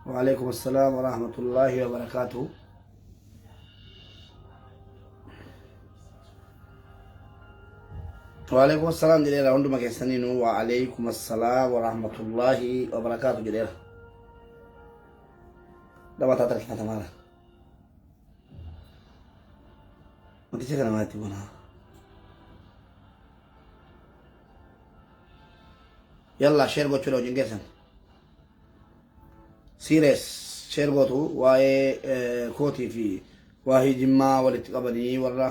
وعليكم السلام ورحمة الله وبركاته. وعليكم السلام jedheera hunduma keessaniinuu. وعليكم السلام ورحمة الله وبركاته jedheera. Dhabataa tarkifatamaara. Wanticha kana maatti bunaa. Yalla, share gochuudha hojiin keessan. Serious share gootu. Waa'ee kootii fi waa'ee Jimmaa walitti qabanii warra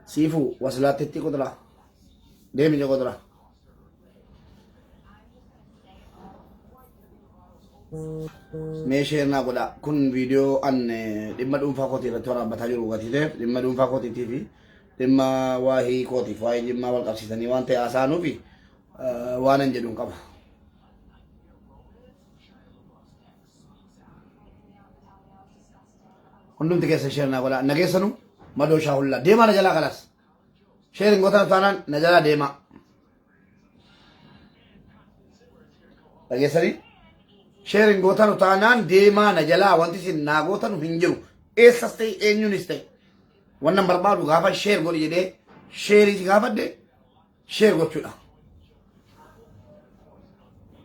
siifu waslaattitti qudura deemi je qudura. Mee share naa godha. Kun viidiyoo an dhimma dhuunfaa kootii irratti waraabbataa jiru gatii ta'eef, dhimma dhuunfaa kootiitii fi dhimma waahii kootiif waa'ee Jimmaa wal qabsiisanii waan ta'e haasa'anuufi waan an jedhuun qaba. Hundumti keessa share naa godha. Nageessanu madoo shaahullaa deemaa na jalaa kalaas. Share hin gootan taanaan na jalaa deemaa. Dhageessanii? Share hin gootanu taanaan deemaa na jalaa. Wanti isin naa gootanu hin jiru. Eessas ta'e, eenyuunis ta'e. Wannan barbaadu gaafa share godhi jedhee share si gaafadhe share gochuudha.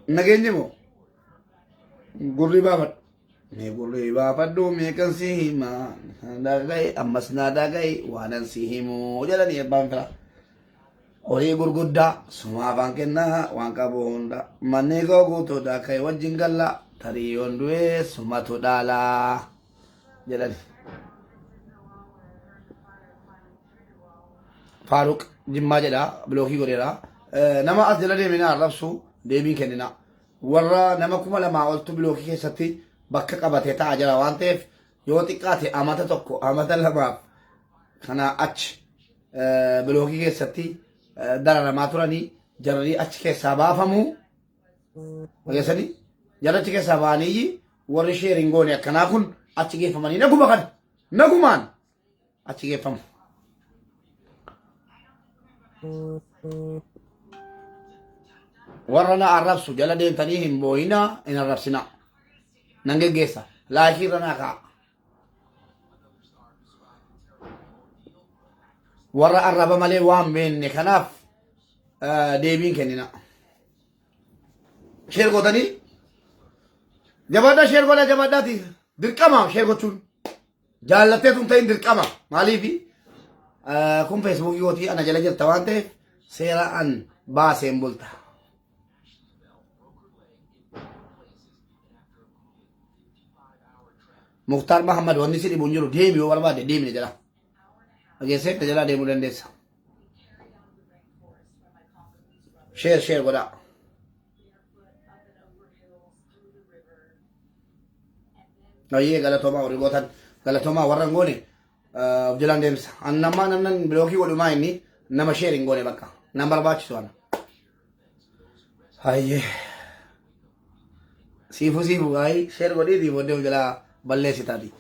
Nageenyi moo gurri baafadhu. Mee gurri baafadhu, meeqan si hima, dhaga'i, ammas naa dhaga'i waanan si himu jedhanii abbaan firaa. Horii gurguddaa suma afaan kennaa waan qabu hunda, manni koo guutuudha ka'e wajjin galla, tarii yoon du'e sumatu dhaalaa jedhani. Faaruq Jimmaa jedha, block godheera. Nama as jala deemina arrabsu deebiin kennina. Warra nama 2000 oltu block keessatti bakka qabatee taa'aa jira waan ta'eef, yoo xiqqaate amata 1, amata 2f kana achi block keessatti dararamaa turanii jarri achi keessaa baafamu. Dhageessanii? Jarri achi keessaa ba'anii warri share hin goone akkanaa kun achi geeffamanii naguma kana nagumaan achi geeffamu. Warra na arrabsu jala deemtanii hin boo'inaa, hin arrabsinaa. Nan geggeessa. Like irra naa kaa'a. Warra arraba malee waan beenne kanaaf deebiin kennina. Share gootanii jabaadhaa, share godhaa, jabaadhaati. Dirqama share gochuun. Jaallattee tun ta'in dirqama. Maaliifi kun Facebookii kootii ana jala jirta waan ta'eef seera an baaseen bulta. Muktaar Mahammad, wanni si dhibu hin jiru, deemi, yoo barbaadde deemne jala. Dhageessee na jalaa deemuu dandeessa. Share share godhaa. Ayyee, galatoomaa warri gootan, galatoomaa. Warra hin goone of jalaan deemsa. An nama namnan block godhumaa inni nama share hin goone bakka nan barbaachisu ana. Hayyee. Siifu siifu gaa'ii share godhiitii booddee of jalaa balleessitaati.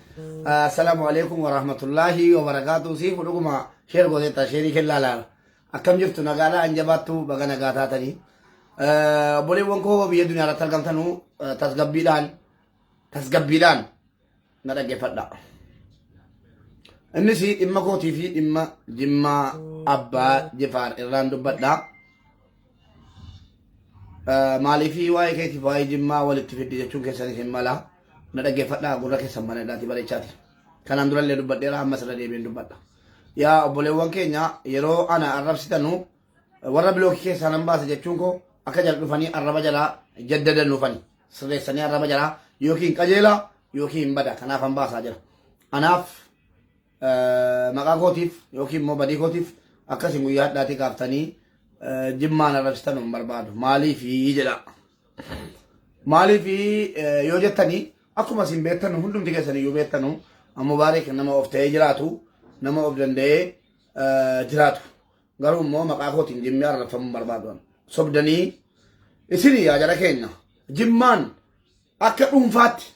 Assalaamu alaikum warahmatullaahi wabarakaatu. Siifu dhuguma share gooteetta, share kennaa laala. Akkam jirtu? Nagaadhaa? An jabaattu, baga nagaa taatanii. Obboleewwan koo biyya duniyaa irratti argamtanuu, tasgabbiidhaan tasgabbiidhaan na dhaggeeffadha. Innis dhimma kootii fi dhimma Jimmaa Abbaa Jifaar irraan dubbadha. Maaliif waa'ee keetiif waa'ee Jimmaa walitti fiddi jechuun keessanis hin mala. Na dhaggeeffadhaa, gurra keessan banadhaati bareechaati. Kanaan durallee dubbadheera, ammas irra deebiin dubbadha. Yaa obboleewwan keenya, yeroo ana arrabsitanu warra block keessaa nan baasa jechuun koo akka jala dhufanii arraba jalaa jaddadan dhufanii sirreessanii arraba jalaa yookiin qajeelaa yookiin hin bada, kanaaf an baasaa jira. Anaaf maqaa kootiif yookiin immoo badii kootiif akkasin guyyaa hadhaatii kaaftanii Jimmaan arrabsitan hin barbaadu. Maaliif jedha. Maaliif yoo jettanii, akkuma isin beektanu, hundumti keessan iyyuu beektanu, Mubaarik nama of ta'ee jiraatu, nama of danda'ee jiraatu. Garuu immoo maqaa kootiin Jimmi arrabfamuu barbaadu. Sobdanii isin yaa jara keenya, Jimmaan akka dhuunfaatti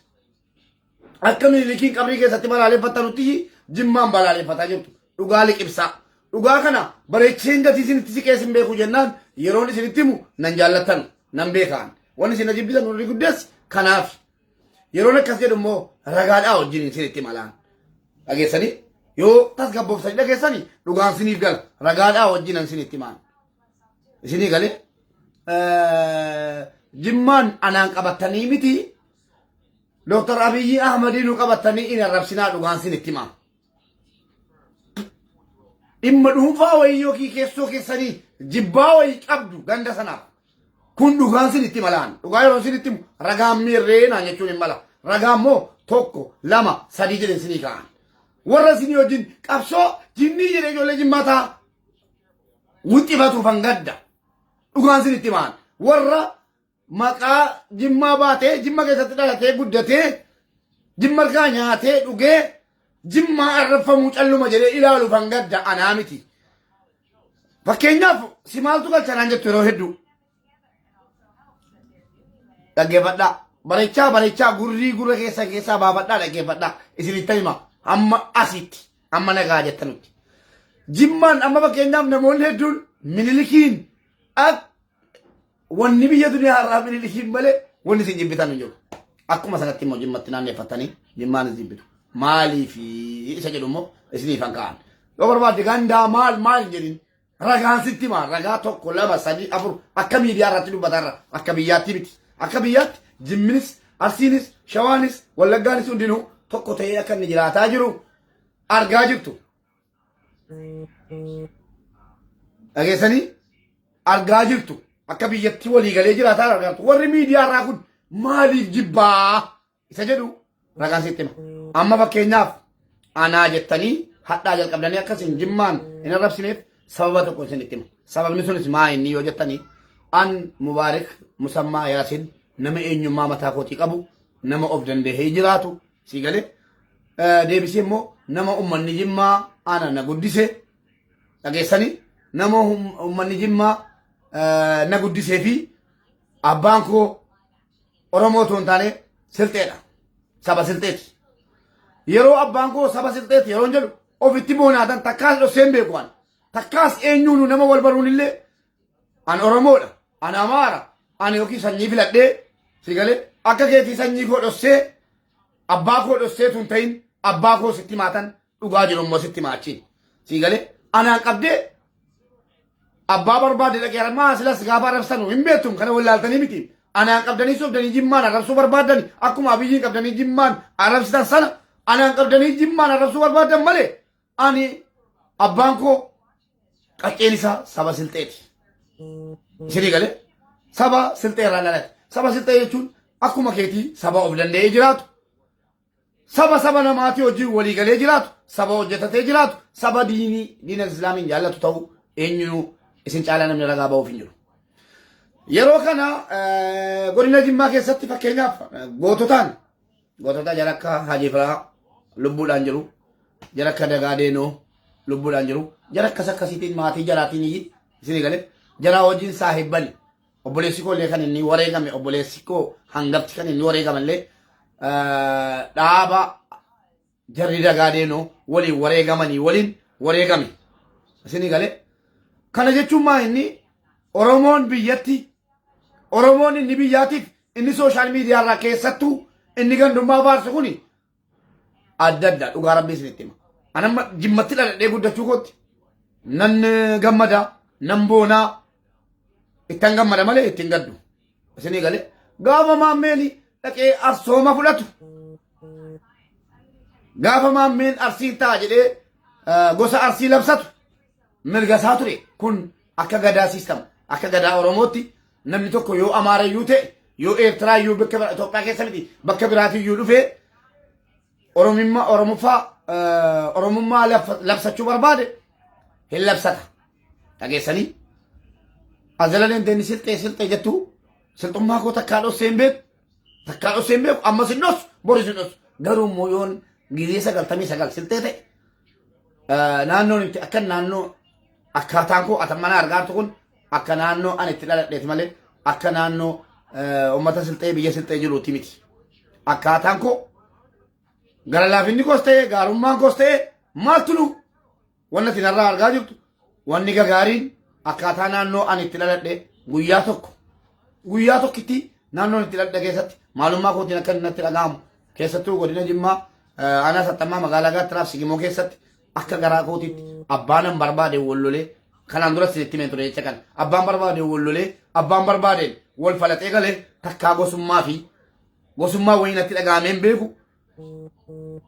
akka Minilikiin qabrii keessatti balaaleffattanutti Jimmaan balaaleffataa jirtu. Dhugaa liqibsaa. Dhugaa kana bareecheen gatii isinitti siqee isin beeku jennaan, yeroon isinitti himu nan jaallattan nan beekaan. Wanni isin jibbitan warri guddees kanaaf. Yeroon akkas jedhu immoo ragaadhaa wajjin isinitti malaan. Dhageessanii yoo tasgabbooftanii dhageessanii dhugaan isiniif gala. Ragaadhaa wajjin isinitti himaan. Isinii galee Jimmaan anaan qabattanii miti, Dooktar Abiyyi Ahmadii nu qabattanii in arrabsinaa, dhugaan isinitti himaa. Dhimma dhuunfaa wayii yookiin keessoo keessanii jibbaa wayii qabdu ganda sanaaf. Kun dhugaan isinitti malaan. Dhugaa yeroo isinitti himu ragaan miirree naan jechuun hin mala. Ragaa immoo tokko, lama, sadii jedhan isinii ka'an. Warra isinii wajjin qabsoo jinnii jedhee ijoollee Jimmaa ta'a wixxifatuuf hangadda. Dhugaan isinitti himaan. Warra maqaa Jimmaa baatee, Jimma keessatti dhalatee guddatee, Jimma irraa nyaatee dhugee, Jimmaa arrabfamuu calluma jedhee ilaaluuf hangadda, anaa miti. Fakkeenyaaf si maaltu galcha naan jettu yeroo hedduu. Dhaggeeffadhaa. Bareechaa bareechaa, gurrii gurra keessa keessaa baafadhaa, dhaggeeffadhaa. Isinitti hima. Hamma asitti. Amma nagaa jettanutti. Jimmaan amma fakkeenyaaf namoonni hedduun Minilikiin akka wanni biyya duniyaa har'aa Minilikiin malee wanni isin jibbitan hin jiru. Akkuma sanatti immoo Jimmatti naanneeffatanii Jimmaanis jibbitu. Maaliif isa jedhu immoo isiniif han ka'an. Yoo barbaadde gandaa maal maal hin jedhin, ragaan sitti himaa, ragaa tokko, lama, sadii, afur, akka miidiyaa irratti dubbatarra, akka biyyaatti miti. Akka biyyaatti Jimminis, Arsiinis, Shawaanis, Wallaggaanis hundinuu tokko ta'ee akka inni jiraataa jiru argaa jirtu. Dhageessanii argaa jirtu. Akka biyyatti waliigalee jiraataa argaa jirtu. Warri miidiyaa irraa kun maaliif jibbaa isa jedhu ragaan sitti hima. Amma fakkeenyaaf anaa jettanii hadhaa jalqabdanii akkasiin Jimmaan hin arrabsineef sababa tokko isinitti hima. Sababni sunis maa inni yoo jettanii, an Mubaarik Musammaa Yaasin nama eenyummaa mataa kootii qabu, nama of danda'ee jiraatu, si galee deebisee immoo nama uummanni Jimmaa ana na guddise, dhageessanii, nama uummanni Jimmaa na guddisee fi abbaan koo Oromoo otoo hin taane Silxeedha. Saba Silxeeti. Yeroo abbaan koo saba Silxeeti yeroo jedhu ofitti boonaatan takkaas dhossee hin beeku an. Takkaas eenyuunu nama wal baruun illee an Oromoodha. An Amaara. Ani yookiin sanyii filadhee, si galee, akka keetii sanyii koo dhossee, abbaa koo dhossee tun ta'in, abbaa koo sitti maatan, dhugaa jiru immoo sitti maachiin. Si galee anaan qabdee abbaa barbaade dhaqee maa silas gaafa arrabsanu hin beektum, kana wallaaltanii miti. Anaan qabdanii sobdanii Jimmaan arrabsuu barbaadan, akkuma Abiyyiin qabdanii Jimmaan arrabsitan sana anaan qabdanii Jimmaan arrabsuu barbaadan malee, ani abbaan koo qacceen isaa saba Silxeeti. Isinii galee, saba Silxee irraa dhalate. Saba Silxee jechuun akkuma keetii saba of danda'ee jiraatu, saba saba namaatii wajjin walii galee jiraatu, saba hojjetatee jiraatu, saba diinii diina Islaamiin jaallatu ta'uu eenyunuu isin caalaa namni ragaa ba'uuf hin jiru. Yeroo kana godina Jimmaa keessatti fakkeenyaaf goototaan gootota jara akka Hajii Firaa lubbuudhaan jiru, jara akka Dagaa Deenoo lubbuudhaan jiru, jara akkas akkasiitiin maatii jaraatiin iyyi, isinii galee, jaraa wajjin saahibbani. Obboleessi koo illee kan inni wareegame, obboleessi koo hangafti kan inni wareegame illee dhaaba jarri Dagaa Deenoo waliin wareegamanii waliin wareegame. Isinii galee, kana jechuun maa inni Oromoon biyyatti, Oromoon inni biyyaatiif inni social media irraa keessattuu inni gandummaa faarsu kuni adda adda, dhugaa Rabbii isinitti hima. Anamma Jimmatti dhaladhee guddachuu kootti nan gammada, nan boonaa, ittan gammada malee ittiin gaddu. Isinii galee, gaafa Maammeeni dhaqee arsooma fudhatu, gaafa Maammeen Arsiin ta'a jedhee gosa Arsii labsatu, mirga isaa ture. Kun akka gadaa system, akka gadaa Oromootti namni tokko yoo Amaarayyuu ta'e, yoo Eertiraayyuu, bakka bira Itoophiyaa keessa miti bakka biraatiyyuu dhufee Oromummaa Oromoffaa Oromummaa labsachuu barbaade hin labsata. Dhageessanii azala deemtee Silxee Silxee jettu, Silxummaa koo takkaa dhossee hin beeku, takkaa dhossee hin beeku, ammas hin dhossu, boris hin dhossu. Garuu immoo yoon Gizee 99 silxee ta'e naannoon itti akka naannoo akkaataan koo atan mana argaartu kun akka naannoo ani itti dhaladheeti malee akka naannoo uummata silxee biyya silxee jiruuti miti. Akkaataan koo gara laafinni koos ta'e gaarummaan koos ta'e maaltu nu wanni ati narraa argaa jirtu wanni gagaariin akkaataa naannoo ani itti dhaladhe guyyaa tokko guyyaa tokkitti naannoon itti dhaladhe keessatti maalummaa kootiin akka inni natti dhaga'amu keessattuu godina Jimmaa aanaa Saxxammaa magaalaa Gaattiraaf Sigimoo keessatti akka garaa kootiitti abbaan an barbaade wal lolee kanaan dura isinitti himeen ture jecha kana abbaan barbaade wal lolee abbaan barbaadeen wal falaxee galee takkaa gosummaa fi gosummaa wayii natti dhaga'amee hin beeku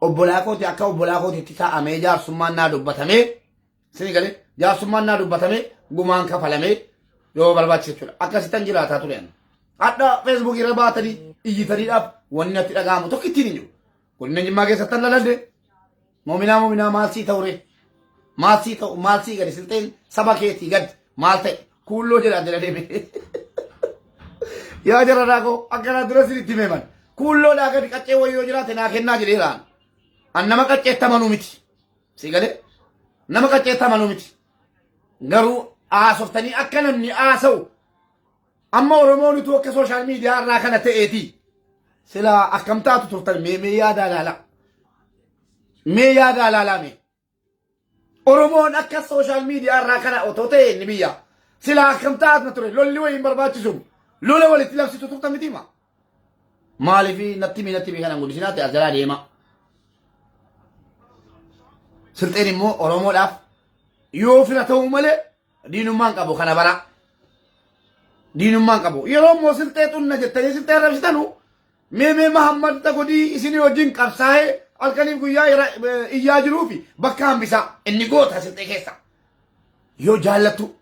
obbolaa kooti akka obbolaa kootiitti taa'amee jaarsummaan naa dubbatamee isin galee jaarsummaan naa dubbatamee gumaan kafalamee yoo barbaachise jechuudha. Akkasittan jiraataa ture ani. Hadha feesbuukii irra baatanii iyyitaniidhaaf wanni natti dhaga'amu tokko ittiin hin jiru. Godina Jimmaa keessatti dhaladhe moominaa moominaa maal sii ta'u ree? Maal sii ta'u maal sii gadi silxeen saba keetii gadi maal ta'e kuulloo jedhaa jala deeme. Yaa jara raakoo akkanaa dura sinitti himeeman. Kuulloodhaa gadi qaccee wayyoo jiraate naa kennaa jedheeraan. An nama qacceetti amanuu miti. Si galee nama qacceetti amanuu miti. Garuu haasoftanii akka namni haasa'u amma Oromoon utuu akka sooshaal miidiyaa irraa kana ta'eeti. Silaa akkam taatu turtan mee mee yaadaa ilaalaa. Mee yaadaa ilaalaa mee. Oromoon akka sooshaal miidiyaa irraa kana otoo ta'e inni biyya. Silaa akkam taatna ture lolli wayii hin barbaachisu. Lola walitti labsitu turtan miti hima. Maaliif natti himi natti himi kanan guddisinaatti as jalaa deema. Silxeen immoo Oromoodhaaf yoo fira ta'uu malee diinummaan qabu kana bara. Diinummaan qabu. Yeroo immoo silxee xunna jettanii silxee arrabsitanu mee mee Mahammad Tagodii isinii wajjin qabsaa'ee halkaniif guyyaa iyyaa jiruu fi bakka hambisaa inni goota silxee keessa. Yoo jaallattu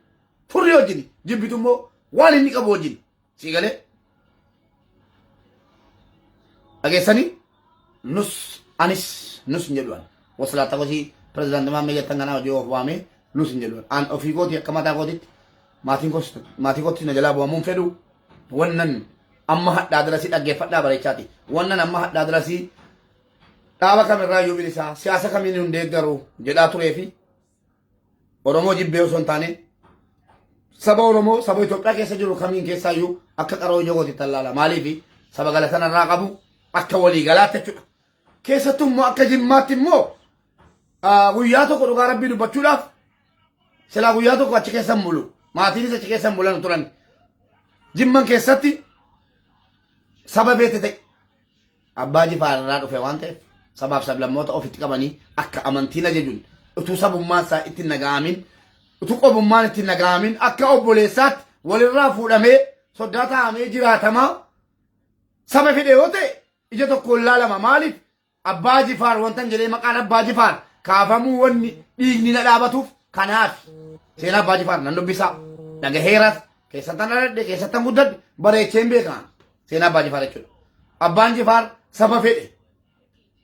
furrii wajjin jibbitu immoo waan inni qabu wajjin sii galee. Dhageessanii nus anis nus hin jedhu ani. Waslaatta kosii pirezidaanti Maammee jettan kanaa hojii of waamee nus hin jedhu. An ofii kootii akka mataa kootitti maatiin koos maatii kootti na jalaa bu'amuun fedhu wannan amma hadhaa dirasii dhaggeeffadhaa bareechaati. Wannan amma hadhaa dirasii dhaaba kamirraa iyyuu bilisaa siyaasa kamiin hin deeggaru jedhaa turee fi Oromoo jibbee osoo hin taane saba Oromoo saba Itoophiyaa keessa jiru kamiin keessaayyuu akka qaroo ija kootitti tallaala. Maaliif saba galata narraa qabu akka waliigalaatti jechuudha. Keessattuu immoo akka Jimmaatti immoo guyyaa tokko dhugaa rabbii dubbachuudhaaf silaa guyyaa tokko achi keessa hin bulu. Maatiinis achi keessa hin bulan turan. Jimman keessatti saba beete ta'e Abbaa Jifaar irraa dhufe waan ta'eef sabaaf sablammoota ofitti qabanii akka amantiin ajajuun utuu sabummaan isaa itti hin dhaga'amin utuu qobummaan itti hin dhaga'amin akka obboleessaatti walirraa fuudhamee soddaa taa'amee jiraatamaa saba fedhe yoo ta'e ija tokkoon laalama maaliif Abbaa Jifaar wantan jedhee maqaan Abbaa Jifaar kaafamuu wanni dhiigni na dhaabatuuf kanaaf seenaa Abbaa Jifaar nan dubbisaa dhagaheeras keessattan dhaladhe keessattan guddadhe bareecheen beekaa seenaa Abbaa Jifaar jechuudha. Abbaan Jifaar saba fedhe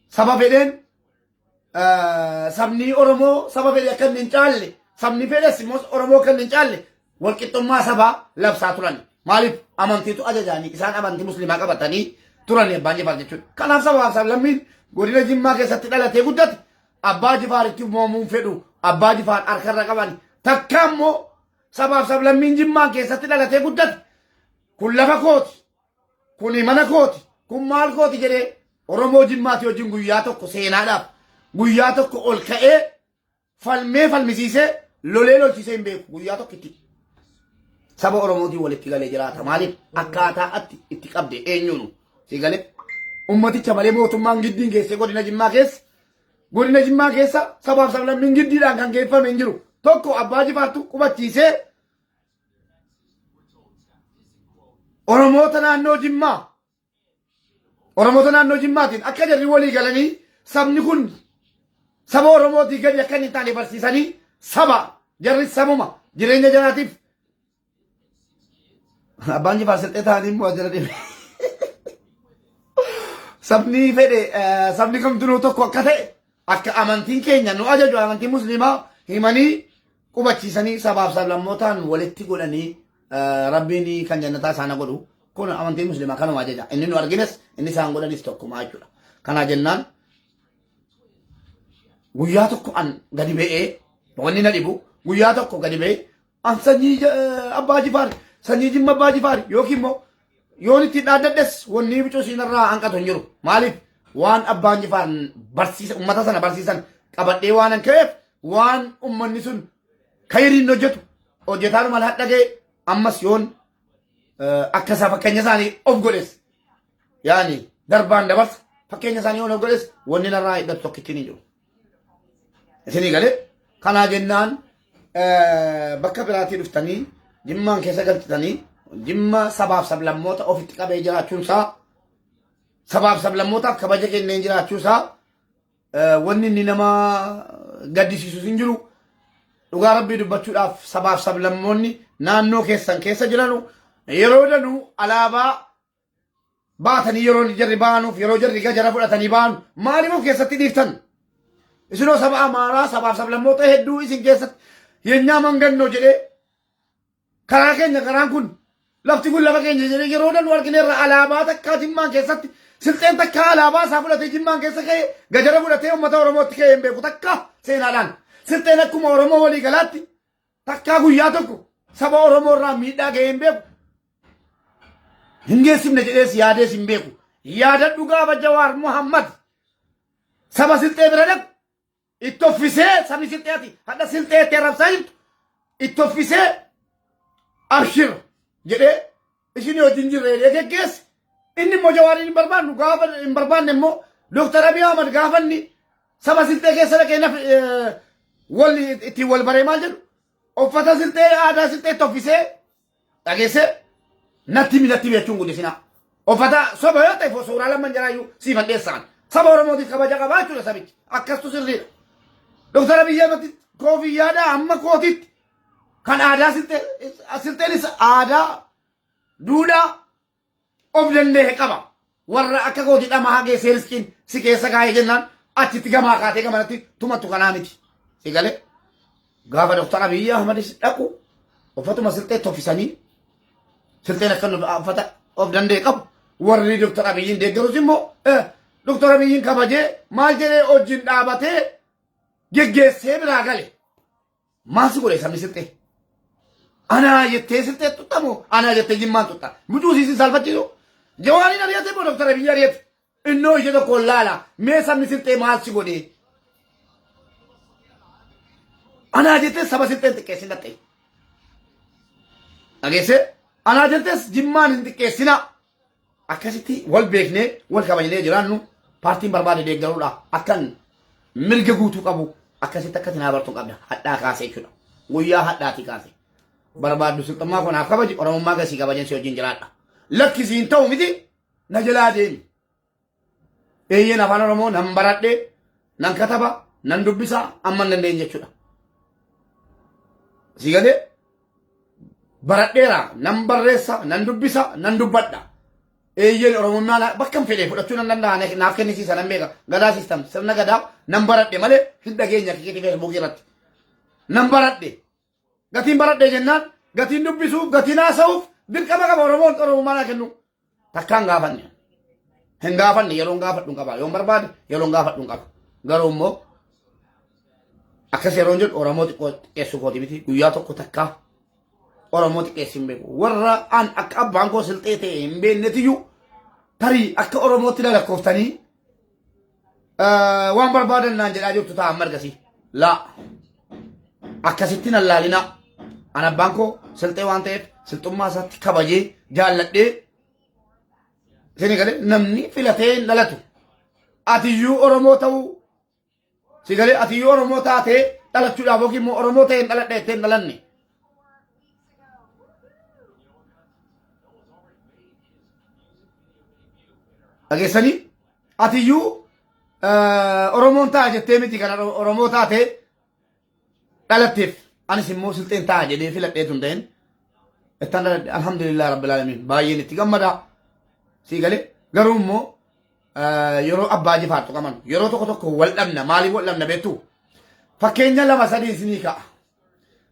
saba fedheen sabni Oromoo saba fedhe akka inni hin caalle sabni fedhes immoo Oromoo akka inni hin caalle walqixxummaa sabaa labsaa turan. Maaliif amantiitu ajajaanii isaan amantii musliimaa qabatanii turan Abbaan Jifaar jechuudha. Kanaaf sabaaf sablammiin godina Jimmaa keessatti dhalatee guddate Abbaa Jifaaritti moomuun fedhu Abbaa Jifaar harkarra qaban takka immoo sabaaf sablammiin Jimmaan keessatti dhalatee guddate kun lafa kooti kuni mana kooti kun maal kooti jedhee Oromoo Jimmaati wajjin guyyaa tokko seenaadhaaf guyyaa tokko ol ka'ee falmee falmisiisee lolee lolchiisee hin beeku guyyaa tokkitti. Saba Oromootiin walitti galee jiraata. Maaliif akkaataa atti itti qabde eenyuunu si galee ummaticha malee mootummaan giddiin geessee godina Jimmaa keessa godina Jimmaa keessa sabaaf sablammiin giddiidhaan kan geeffame hin jiru. Tokko Abbaa Jifaartu qubachiisee Oromoota naannoo Jimmaa Oromoota naannoo Jimmaatiin akka jarri walii galanii sabni kun saba Oromootii gadi akka hin taane barsiisanii saba jarri sabuma jireenya jaraatiif abbaan Jifaar silxee ta'anii immoo jala deeme. Sabni fedhe sabni kamtinuu tokko akka ta'e akka amantiin keenya nu ajaju amantii musliimaa himanii qubachiisanii sabaaf sablammootaan walitti godhanii rabbiin kan jannataa isaan godhu kun amantiin musliimaa kanuma ajaja inni nu argines inni isaan godhanis tokkuma jechuudha. Kanaa jennaan Guyyaa tokko an gadi ba'ee wanni na dhibu guyyaa tokko gadi ba'ee an sanyii Abbaa Jifaar, sanyii Jimma Abbaa Jifaar yookiin immoo yoon ittiin dhaaddadhes wanni bicuu siinarraa hanqatu hin jiru. Maaliif waan Abbaan Jifaar barsiisa uummata sana barsiisan qabadhee waan an ka'eef waan uummanni sun kayiriin hojjetu hojjetaanuma hadha ga'e ammas yoon akka isaa fakkeenya isaanii of godhes yaani darbaan dabarsa fakkeenya isaanii yoon of godhes wanni narraa hidhatu tokkittiin hin jiru. Isinii galee kanaa jennaan bakka biraatii dhuftanii Jimmaan keessa galchitanii Jimma sabaaf sablammoota ofitti qabee jiraachuunsaa sabaaf sablammootaaf kabaja kenneen jiraachuusaa wanni inni nama gaddisiisus hin jiru. Dhugaa Rabbii dubbachuudhaaf sabaaf sablammoonni naannoo keessan keessa jiranu yeroo danuu alaabaa baatanii yeroo jarri baanuuf yeroo jarri gajara fudhatanii baanu maaliif of keessatti dhiiftan? Isinoo saba Amaaraa sabaaf sablammoota hedduu isin keessatti yenyaa mangannoo jedhee karaa keenya karaan kun lafti kun lafa keenya jedhee yeroo danuu argineerra alaabaa takkaa Jimmaan keessatti Silxeen takkaa alaabaa isaa fudhatee Jimmaan keessa ka'ee gajara fudhatee uummata Oromootti ka'ee hin beeku takkaa seenaadhaan. Silxeen akkuma Oromoo walii galaatti takkaa guyyaa tokko saba Oromoo irraa miidhaa ga'ee hin beeku. Hin geessifne jedhees yaadees hin beeku. Yaadadhu gaafa Jawaar Muhammad saba Silxee bira dhaqu itti offisee sabni Silxee ati hadha Silxee itti arrabsaa jirtu itti offisee abshir jedhee isin wajjin jirre jedhee geggeesse. Inni immoo Jawaariin hin barbaannu gaafa hin barbaanne immoo Dooktar Abiy Ahmad gaafa inni saba Silxee keessa dhaqee naf wal ittiin wal baree maal jedhu uffata Silxee aadaa Silxee itti offisee dhageessee natti himi natti himi jechuun guddisinaa. Uffata soba yoo ta'e suuraa lamman jaraayyuu siifan dhiyeessaan. Saba Oromootiif kabaja qabaa jechuudha sabichi. Akkastu sirriidha. Dooktar Abiyyi Ahmad koofiyyaadhaa hamma kootitti kan aadaa Silxeenis aadaa duudhaa of danda'e qaba. Warra akka kooti dhamaa geessee riskiin si keessa kaa'ee jennaan achitti gamaa kaatee gamanatti tumattu kanaa miti. Si galee gaafa Dooktar Abiyyi Ahmadis dhaqu uffatuma Silxee toffisanii Silxeen akka uffata of danda'e qabu. Warri Dooktar Abiyyiin deeggarus immoo Dooktar Abiyyiin kabajee maal jedhee wajjin dhaabatee geggeessee biraa gale. Maal si godhe sabni Silxee? Anaa jettee Silxee xuxxa moo anaa jettee Jimmaan xuxxa? Mucuu siin saalfachiisu. Jawaariin ari'ate moo Dooktar Abiyyi ari'ate? Innoo ishee tokkoon laala. Mee sabni Silxee maal si godhe? Anaa jettee saba Silxee hin xiqqeessin dhaxxee. Dhageessee? Anaa jettees Jimmaan hin xiqqeessinaa. Akkasitti wal beeknee wal kabajnee jiraannu paartiin barbaade deeggaruudha. Akkan mirga guutuu qabu akkasitti akkatti naa bartuu qabda. Hadhaa kaasee jechuudha. Guyyaa hadhaatii kaasee. Barbaaddu Silxummaa koo naaf kabaji, Oromummaa gasii kabajan si wajjin jiraadha. Lakki siin ta'u miti na jalaa deemi. Eeyyeen afaan Oromoo nan baradhe, nan kataba, nan dubbisa amma hin dandeenye jechuudha. Si galee baradheera, nan barreessa, nan dubbisa, nan dubbadha. Eeyyeen Oromummaa bakka hin fedhe fudhachuu nan danda'a, naaf kennisiisa nan beeka. Gadaa system sirna gadaa nan baradhe malee hin dhageenya kikeetii Feesbuukii irratti. Nan baradhe. Gatiin baradhe jennaan gatiin dubbisuuf gatiin haasa'uuf dirqama qaba Oromoon Oromummaa naa kennu. Takkaan gaafanne. Hin gaafanne yeroon gaafadhu hin qaba. Yoon barbaade yeroon gaafadhu hin qaba. Garuu immoo akkas yeroon jedhu Oromoo xiqqoo xiqqeessuu kooti miti. Guyyaa tokko takkaa Oromoo xiqqeessi hin beeku. Warra an akka abbaan koo Silxee ta'e hin beeknetiyyuu tarii akka Oromootti na lakkooftanii waan barbaadan naan jedhaa jirtu ta'a amma ergasii. Laa akkasitti nan laalinaa. An abbaan koo Silxee waan ta'eef Silxummaa isaatti kabajee jaalladhee isin galee namni filatee hin dhalatu. Atiyyuu Oromoo ta'uu si galee atiyyuu Oromoo taatee dhalachuudhaaf yookiin immoo Oromoo ta'ee hin dhaladhe jettee hin dhalanne. Dhageessanii atiyyuu Oromoon ta'a jettee miti kan Oromoo taatee dhalatteef anis immoo Silxeen ta'a jedhee filadhee tun ta'in ittaan dhaladhe alhamdulillah rabbil alamin baay'een itti gammada sii galee garuu immoo yeroo Abbaa Jifaar tuqaman yeroo tokko tokko wal dhabna. Maaliif wal dhabna beektu? Fakkeenya lama sadii isinii ka'a.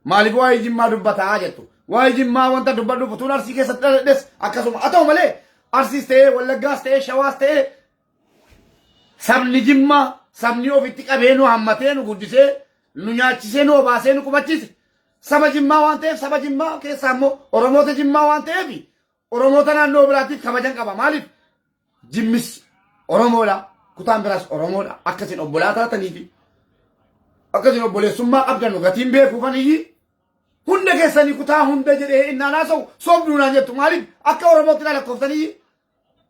Maaliif waa'ee Jimmaa dubbataa jettu? Waa'ee Jimmaa wanta dubbadhuuf utuun Arsii keessatti dhaladhes akkasuma haa ta'u malee Arsiis ta'ee Wallaggaas ta'ee Shawaas ta'ee sabni Jimmaa Sabni ofitti qabee nu hammatee, nu guddisee, nu nyaachisee, nu obaasee, nu qubachiise saba Jimmaa waan ta'eef, saba Jimmaa keessaa immoo Oromoota Jimmaa waan ta'eef, Oromoota naannoo biraatiif kabajan qaba. Maaliif? Jimmis Oromoodha. Kutaan biraas Oromoodha. Akkasin obbolaa taatanii fi akkasin obboleessummaa qabdan gatiin beekuufaniyyi hunda keessanii kutaa hunda jedhee innaan haasa'u sobduu naan jettu. Maaliif? Akka Oromootti na lakkooftanii.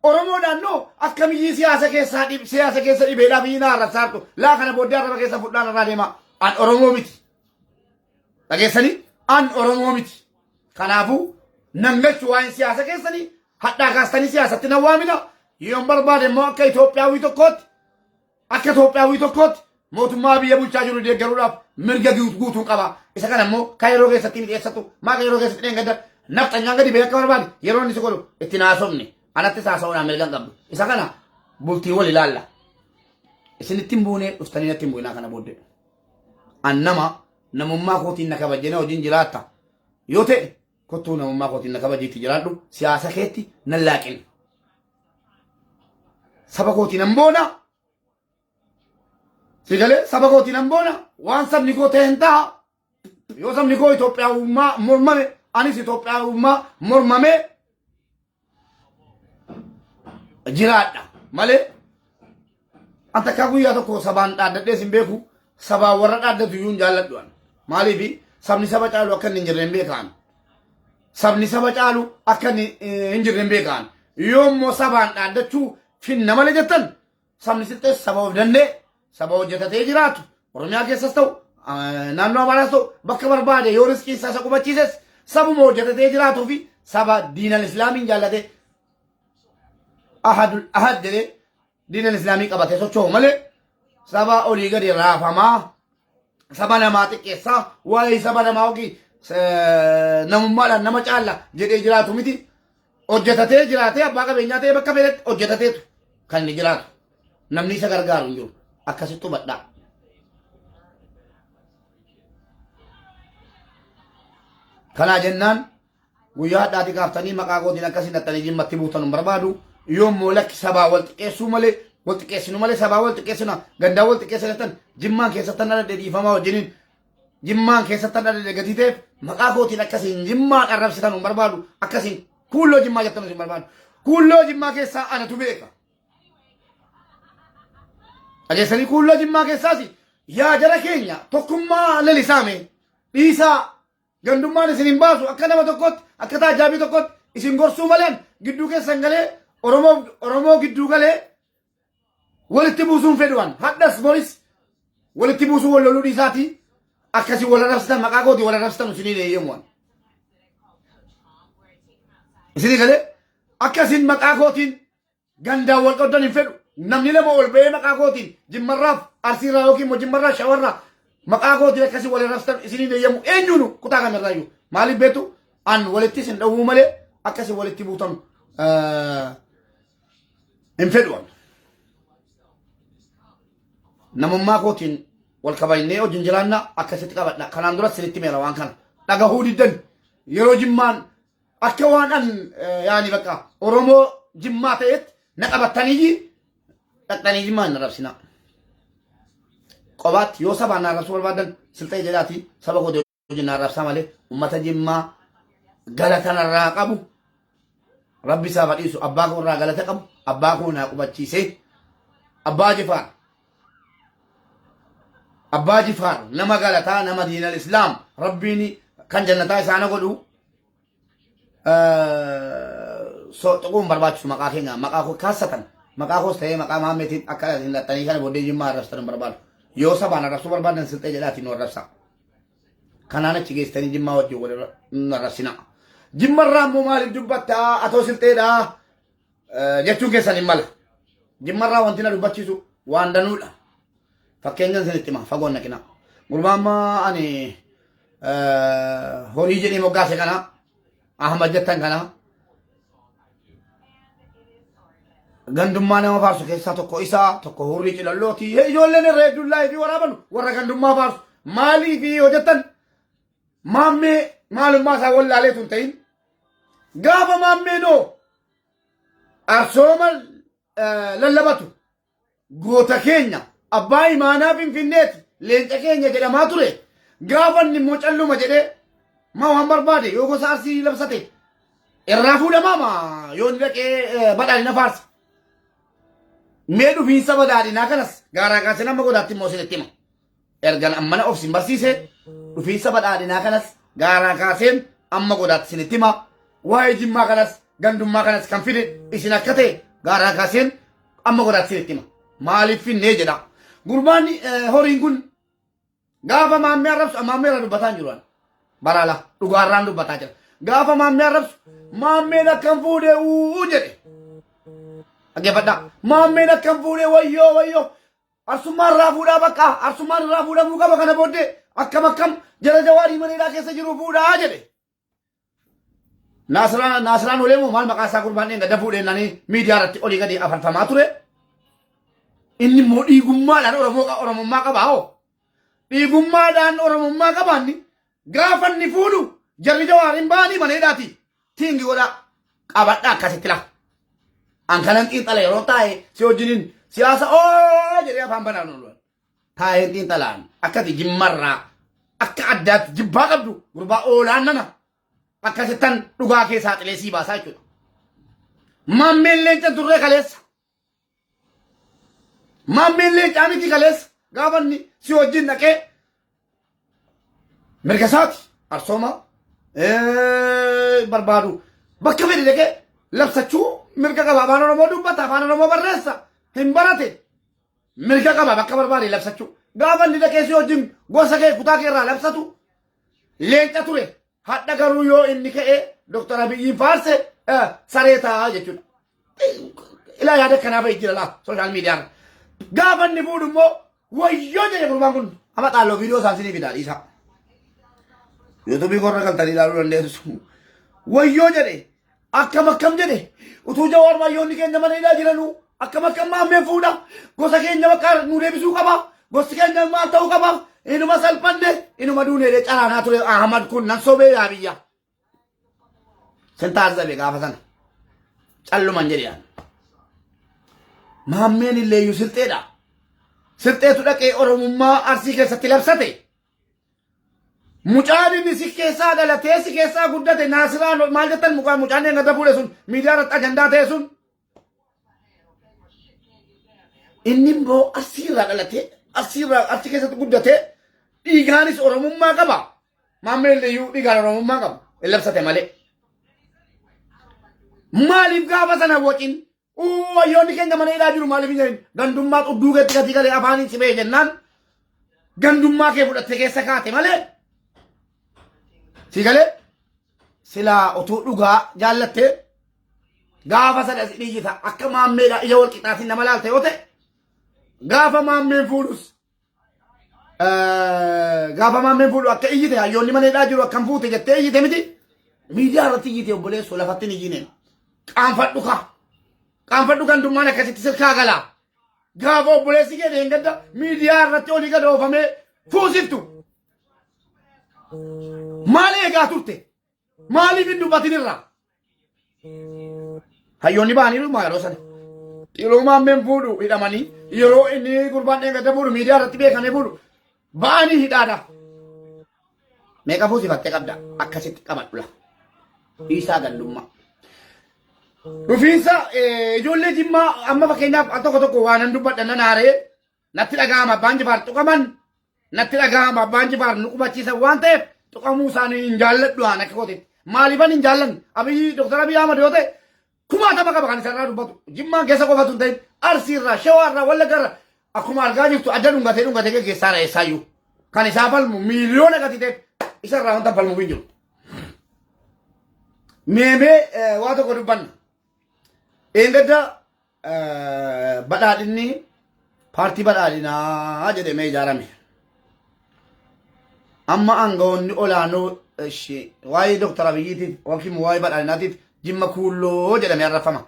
Oromoodhaan noo akkamiyyii siyaasa keessaa siyaasa keessa dhibeedhaaf iyyii na arrabsaartu. Laa, kana booddee arraba keessa fudhaan irraa deema. An Oromoo miti. Dhageessanii, an Oromoo miti. Kanaafuu nan galchu waa'een siyaasa keessanii. Hadhaa kaastanii siyaasatti nan waamina. Yoon barbaade immoo akka Itoophiyaawii tokkootti, akka Itoophiyaawii tokkootti mootummaa biyya bulchaa jiru deeggaruudhaaf mirga guutuun qaba. Isa kana immoo kan yeroo keessatti miti eessattu maa kan yeroo keessatti dheengadda nafxanyaan gadi ba'ee akka barbaade yeroo inni si godhu itti naasofne anattis haasa'uudhaan mirga hin qabdu. Isa kana bultii wal ilaalla. Isinitti hin buunee, dhuftanii natti hin bu'inaa kana booddee. An nama namummaa kootiin na kabajjee na wajjin jiraatta yoo ta'e, kottuu namummaa kootiin na kabajiitti jiraadhu, siyaasa keetti nan laaqin. Saba kootiin nan boona. Sigalee, saba kootiin nan boona, waan sabni koo ta'e hin ta'a. Yoo sabni koo Itoophiyaawummaa mormame, anis Itoophiyaawummaa mormame jiraadha malee an takkaa guyyaa tokko sabaan dhaaddadhees hin beeku. Sabaan warra dhaaddatu iyyuu hin jaalladhu an. Maaliif? Sabni saba caalu akka inni hin jirre hin beekaan. Sabni saba caalu akka inni hin jirre hin beekaan. Yoo immoo sabaan dhaaddachuu finna malee jettan, sabni Silxees saba of danda'e, saba hojjetatee jiraatu, Oromiyaa keessas ta'u, naannoo Amaaraas ta'u, bakka barbaade yoo riskii isaa isa qubachiises, sabuma hojjetatee jiraatuu fi saba diinal islaamiin jaallatee, ahadul ahad jedhee diinal islaamii qabatee socho'u malee, saba olii gadi raafamaa, saba namaa xiqqeessaa, waa'ee saba namaa yookiin namummaadhaan nama caalla jedhee jiraatu miti. Hojjetatee jiraatee, abbaa qabeenyaa ta'ee, bakka fedhetti hojjetateetu kan inni jiraatu. Namni isa gargaaru hin jiru. Akkasitti hubadhaa. Kanaa jennaan guyyaa hadhaati kaaftanii maqaa kootiin akkasiin dhattanii Jimmatti buutan hin barbaadu. Yoo immoo lakki, sabaa wal xiqqeessuu malee, wal xiqqeessinu malee, sabaa wal xiqqeessina, gandaa wal xiqqeessina jettan, Jimmaan keessatti dhaladhe, dhiifamaa wajjiniin, Jimmaan keessatti dhaladhe gatii ta'eef maqaa kootiin akkasiin Jimmaan arrabsitan hin barbaadu. Akkasiin kuulloo Jimmaa jettan hin barbaadu. Kuulloo Jimmaa keessaa anatu beeka. Dhageessanii, kuulloo Jimmaa keessaas yaa jara keenya, tokkummaa lalisaame dhiisaa, gandummaan isin hin baasu. Akka nama tokkotti, akka taajaabii tokkotti isin gorsuu malee, gidduu keessan galee, Oromoo gidduu galee walitti buusuun fedhuwan. Hadhas boris walitti buusuu, wal loluu dhiisaatii, akkasii wal arrabsitan, maqaa kooti wal arrabsitan isiniin eeyyamuwan. Isinii galee, akkasiin maqaa kootiin gandaan wal qoddan hin fedhu. Namni lama ol ba'ee maqaa kootiin Jimmarraaf Arsiirraa yookiin immoo Jimmarraa Shawarraa maqaa kootiin akkasii wal arrabsitan isiniin eeyyamu eenyuunu kutaa kamirraayyuu. Maaliif beektu? An walitti isin dhowwuu malee akkasii walitti buutanu hin fedhu. Namummaa kootiin wal kabajnee wajjin jiraanna, akkasitti qabadha. Kanaan dura isinitti meera, waan kana dhagahuu diddan. Yeroo Jimmaan akka waan an yaani bakka Oromoo Jimmaa ta'etti na qabattanii dhaqxanii Jimmaa hin arrabsinaa. Qobaatti yoo sabaan na arrabsuu barbaadan, Silxee jedhaati saba kootii wajjin na arrabsaa malee, uummata Jimmaa galata narraa qabu, Rabbi isaa badhiisu, abbaa koo irraa galata qabu, abbaa koo naa qubachiisee, Abbaa Jifaar. Abbaa Jifaar nama galataa, nama diinal islaam, Rabbiin kan jannataa isaana godhu. So tuquun barbaachisu maqaa keenya, maqaa koo kaassatan, maqaa koos ta'ee maqaa Maammeetiin akka hin lattanii kana booddee Jimmaa arrabsitan hin barbaadu. Yoo sabaan arrabsuu barbaadan, Silxee jedhaatiin nu arrabsaa. Kanaan achi geessitanii Jimmaa wajjin wal hin arrabsinaa. Jimmarraa immoo maaliif dubbattaa, atoo Silxeedhaa jechuun keessan hin mala. Jimmarraa wanti na dubbachiisu waan danuudha. Fakkeenyan isinitti hima, fagoon naqina. Gurbaa amma ani horii jedhee moggaase kana, Ahmad jettan kana, gandummaa nama faarsu keessaa tokko isaa, tokko hurrii cilallooti. Ijoolleen irra hedduun laayifii waraaban warra gandummaa faarsu. Maaliif yoo jettan, Maammee maalummaa isaa wallaaleetu hin ta'in. Gaafa Maammeenoo arsooma lallabatu, goota keenya Abbaa imaanaa Finfinneeti leenca keenya jedhamaa ture. Gaafa inni immoo calluma jedhee maa waan barbaade yoo gosa Arsii labsate irraa fuudhamaa maa yoo inni dhaqee badhaadhina faarsa. Mee dhufiinsa badhaadhinaa kanas gaaraa kaasee nama godaatti immoo isinitti hima. Ergan ammana of sin barsiise dhufiinsa badhaadhinaa kanas gaaraa kaaseen amma godaatti isinitti hima. Waa'ee jimmaa kanas gandummaa kanas kan fide isin akka ta'e gaaraa kaaseen amma godaatti isinitti hima. Maaliif finnee jedha. Gurbaan horiin kun gaafa maammee arrabsu maammee irra dubbataa hin jiru. Ani. Baraala dhugaarraan dubbataa jira. Gaafa maammee arrabsu maammeen akkam fuudhee uu jedhe. Dhaggeeffadhaa. Maammeen akkam fuudhee wayyoo wayyoo. Arsummaan irraa fuudhaa bakka arsummaan irraa fuudhamuu qaba kana booddee akkam akkam jara jawaarii maneedhaa keessa jiru fuudhaa jedhe. Naasiraan Naasiraan olee moo maal maqaa isaa gurbaan dheengadda fuudhee nanii miidiyaa irratti olii gadi afarfamaa ture. Inni immoo dhiigummaadhaan Oromoo Oromummaa qaba hoo. Dhiigummaadhaan Oromummaa qabaanni gaafa inni fuudhu jarri jawaariin ba'anii mana hidhaati. Tiingi godhaa qabadhaa akkasitti laa. An kanan xiinxala yeroo taa'e si wajjiniin siyaasa oo jedhee afaan banaan oolu. Taa'een xiinxalaan akkati jimmarraa akka addaatti jibbaa qabdu gurbaa oolaan nana akkasittan dhugaa kee saaxilee sii baasaa jechuudha. Maammeen leenca turree kaleessa. Maammeen leencaa miti kaleessa gaafa inni si wajjin dhaqee mirga isaati arsooma barbaadu bakka fedhe dhaqee labsachuu mirga qaba afaan Oromoo dubbata afaan Oromoo barreessa hin barate mirga qaba bakka barbaade labsachuu gaafa inni dhaqee si wajjin gosa kee kutaa kee irraa labsatu leenca ture hadha garuu yoo inni ka'ee Dr. Abiyyiin faarse saree ta'a jechuudha. Ilaa yaada akkanaa fa'i jira laa sooshaal miidiyaan. Gaafa inni fuudhu immoo wayyoo jedhe gurbaan kun amma xaalloo viidiyoo isaan sinii fidaa dhiisaa. Yuutuubii korra galtanii ilaaluu dandeessu. Wayyoo jedhe akkam akkam jedhe utuu jawaar bayyoonni keenya mana hidhaa jiranuu akkam akkam maammee fuudha gosa keenya bakka nu deebisuu qaba gosti keenya maal ta'uu qaba inuma salphanne inuma duuneedhe caraanaa ture Ahmad kun nan sobee yaa biyya. Sin taazzabe gaafa sana. Calluman jedhe yaani. Maammeen illeeyyuu silxeedha. Silxeetu dhaqee Oromummaa Arsii keessatti labsate. Mucaan inni si keessaa dhalatee si keessaa guddate Naasiraan maal jettan mucaan mucaan dheengadda fuudhe sun miidiyaa irratti ajandaa ta'e sun. Inni immoo Arsiirraa dhalatee Arsiirraa Arsii keessatti guddatee dhiigaanis Oromummaa qaba. Maammeen Liyyuu dhiigaan Oromummaa qaba. Hin labsate malee. Maaliif gaafa sana wacin wayyoonni keenya mana hidhaa jiru maaliif hin jedhin gandummaa xudduu keetti gatii galee afaaniin si ba'e jennaan gandummaa kee fudhattee keessa kaate malee si galee silaa utuu dhugaa jaallattee gaafa sana si dhiyyita akka maammeedha ija wal qixaatiin nama laalte yoo ta'e gaafa maammeen fuudhus Gaafa maammeen fuudhu akka iyyite hayyoonni mana hidhaa jiru akkam fuute jettee iyyite miti. Miidiyaa irratti iyyite obboleessoo lafatti hin iyyine. Qaanfadhu kaa. Qaanfadhu gandummaan akkasitti sirkaa galaa. Gaafa obboleessi kee deengadda miidiyaa irratti olii gad oofamee fuusiftu. Maal eegaa turte? Maaliif hin dubbatin irraa? Hayyoonni ba'aniiru maa yeroo sana. Yeroo maammeen fuudhu hidhamanii yeroo inni gurbaan dheengadda fuudhu miidiyaa irratti beekamee fuudhu ba'anii hidhaadha. Meeqa fuusifattee qabda akkasitti qabadhu la. Dhiisaa gandummaa. Dhufiinsa ijoollee jimmaa amma fakkeenyaaf al tokko tokko waan nan dubbadha nan aaree Natti dhaga'ama abbaan jifaar tuqaman natti dhaga'ama abbaan jifaar nu qubachiisan waan ta'eef tuqamuu isaanii hin jaalladhu aan akka kootitti. Maaliifan hin jaallanne Abiyyi Dr. Abiy Ahmad yoo ta'e kumaatama qaba kan isarraa dubbatu. Jimmaan keessa qofatu hin ta'in Arsiirraa, Shawaarraa, Wallaggaarraa akkuma argaa jirtu adda dhungatee dhungatee geggeessaara eessaayyuu. Kan isaa falmu miiliyoona gati ta'eef isarraa wanta falmuuf hin jiru. Meemee waa tokko dubbanna. Eengadda badhaadhinni paartii badhaadhinaa jedhamee ijaarame. Amma aangawoonni olaanoo waa'ee Dooktar Abiyyiitiif yookiin waa'ee badhaadhinaatiif jimma kuulloo jedhamee arrafama.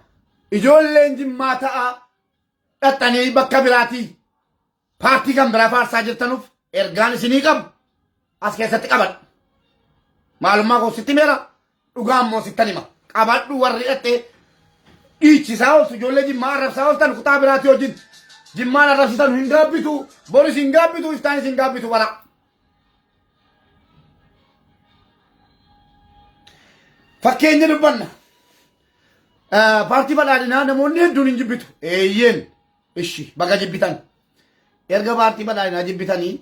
Ijoolleen jimmaa ta'a dhaxxanii bakka biraatii paartii kan biraa faarsaa jirtanuuf ergaan isinii qabu as keessatti qabadhu. Maalummaa koo sitti meera dhugaa immoo sittan hima. Qabadhu warri dhattee dhiichisaa ooltu ijoollee jimmaa arrabsaa ooltan kutaa biraatii wajjin. Jimmaan arrabsitan hin gaabbitu, boris hin gaabbitu, iftaanis hin gaabbitu bara. Fakkeenya dubbanna. Paartii badhaadhinaa namoonni hedduun hin jibbitu. Eeyyeen. Ishi baga jibbitan. Erga paartii badhaadhinaa jibbitanii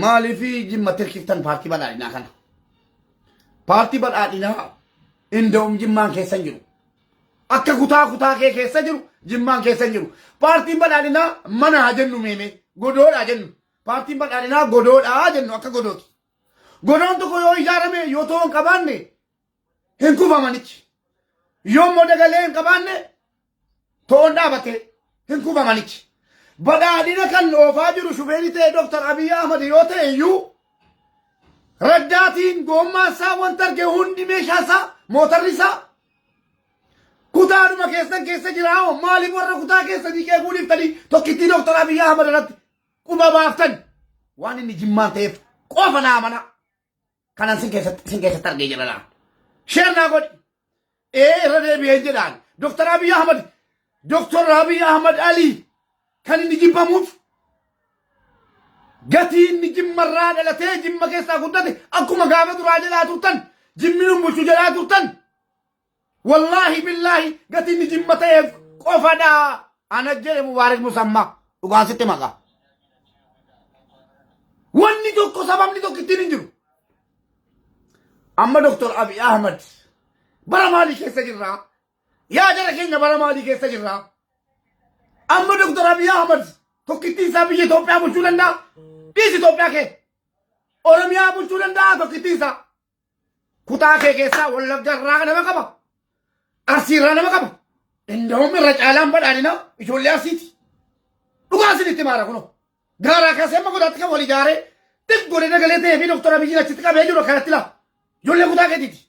maaliif jimmatti hirkiftan paartii badhaadhinaa kana? Paartii badhaadhinaa inda'um jimmaan keessa hin jiru. Akka kutaa kutaa kee keessa jiru jimmaan keessa hin jiru. Paartiin badhaadhinaa mana haa jennu meemee godoodha haa jennu. Paartiin badhaadhinaa godoodha haa jennu akka godooti. Godoon tokko yoo ijaarame yoo ta'uu hin qabaanne hin kufa manichi. Yoo immoo dagalee hin qabaanne to'oon dhaabate hin kufa manichi. Badhaadhina kan oofaa jiru shufeerii ta'e Dr. Abiy Ahmad yoo ta'e iyyuu raddaatiin goommaa isaa wanta arge hundi meeshaa isaa mootarri isaa kutaadhuma keessan keessa jira hoo maaliif warra kutaa keessanii qeequu dhiiftanii tokkittii Dr. Abiy Ahmad irratti quba baaftan waan inni jimmaan ta'eef qofa naa amanaa. Kanan sin keessatti sin keessatti argee jira laa. Sheer naa godhi. Ee irra deebi'ee jedhaan. Dr. Abiy Ahmad Dr. Abiy Ahmad Ali kan inni jibbamuuf gatii inni jimmarraa dhalatee jimma keessaa guddate akkuma gaafa duraa jedhaa turtan jimmi nun bulchu jedhaa turtan wallaahi billaahi gatii inni jimma ta'eef qofadha ana jedhe Mubaarik Musammaa dhugaan sitti maqaa. Wanni tokko sababni tokko ittiin hin jiru. Amma Dr. Abiy Ahmad bara maalii keessa jirraa? Yaa jara keenya bara maalii keessa jirraa? Amma Dr. Abiy Ahmad tokkittiin isaa biyya Itoophiyaa bulchuu danda'a? Dhiisi Itoophiyaa kee. Oromiyaa bulchuu danda'a tokkittiin isaa. Kutaa kee keessaa Wallagga irraa nama qaba. Arsii irraa nama qaba. Inda'uun irra caalaan badhaadhina ijoollee Arsiiti. Dhugaa isinitti maara kunoo. Gaaraa kaasee amma godaatti kan wal ijaaree xiqqoo godhee dagalee ta'ee fi Dooktar Abiyyiin achitti qabee jiru akkanatti laa. Ijoollee kutaa keetiiti.